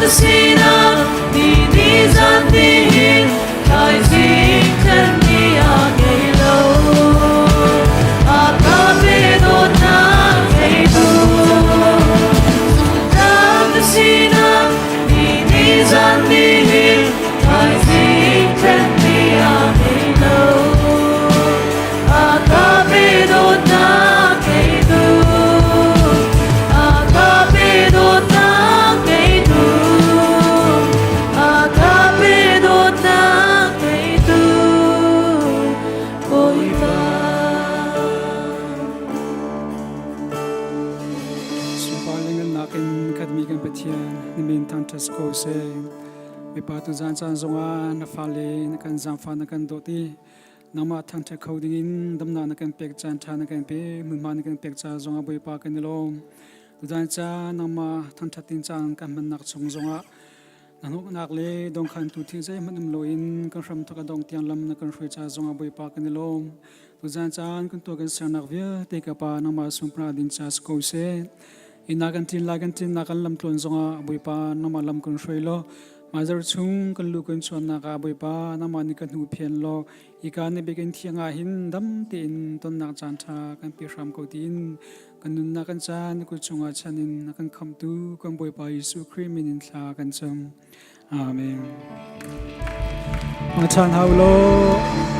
na sinak ni ni zan nihin thaizing thlen ni a ngei lo. A ka pe dawtnak ngeitu zumhtlak na sinak ni ni zan nihin thaizing thlen ni a ngei lo. A ka pe dawtnak ngeitu a ka pe dawtnak ngeitu a ka pe dawtnak ngeitu Bawipa. Sunpar le ngannak in khatmi kan Pathian na min thangṭhat ko seh. Mipa tu zan caan zongah na fale na kan zaangfah na kan dawt i nangmah thangṭhat kho dingin damnak na kan pek caan ṭha na kan pe hmunhma na kan pek ca zongah Bawipa kan i lawm. Tuzaan caan nangmah thangṭhat ding caan kan hmannak chung zongah na hnawhnak le dongkhantu thil zeihmanh um loin kan hramthawk a dong tiang lam na kan hruai ca zongah Bawipa kan i lawm. Tuzaan caan kan tuah kan sernak vialte ka Pa nangmah sunparnak ding ca si ko seh. Inn ah kan ṭin lai kan ṭinnak kan lam tluan zongah Bawipa nangmah lam kan hruai law Mazar chung kan lu kan chuannak ah Bawipa nangmah nih kan hnu law hika na biakinn thiang ah hin dam tein tonnak caan ṭha kan pe hram ko tiin kan nunnak kan caan na kut chungah chan in a kan khamhtu kan Bawipa Jesuh Khrih min in thla kan cam. Amen. Mangṭhan hau law.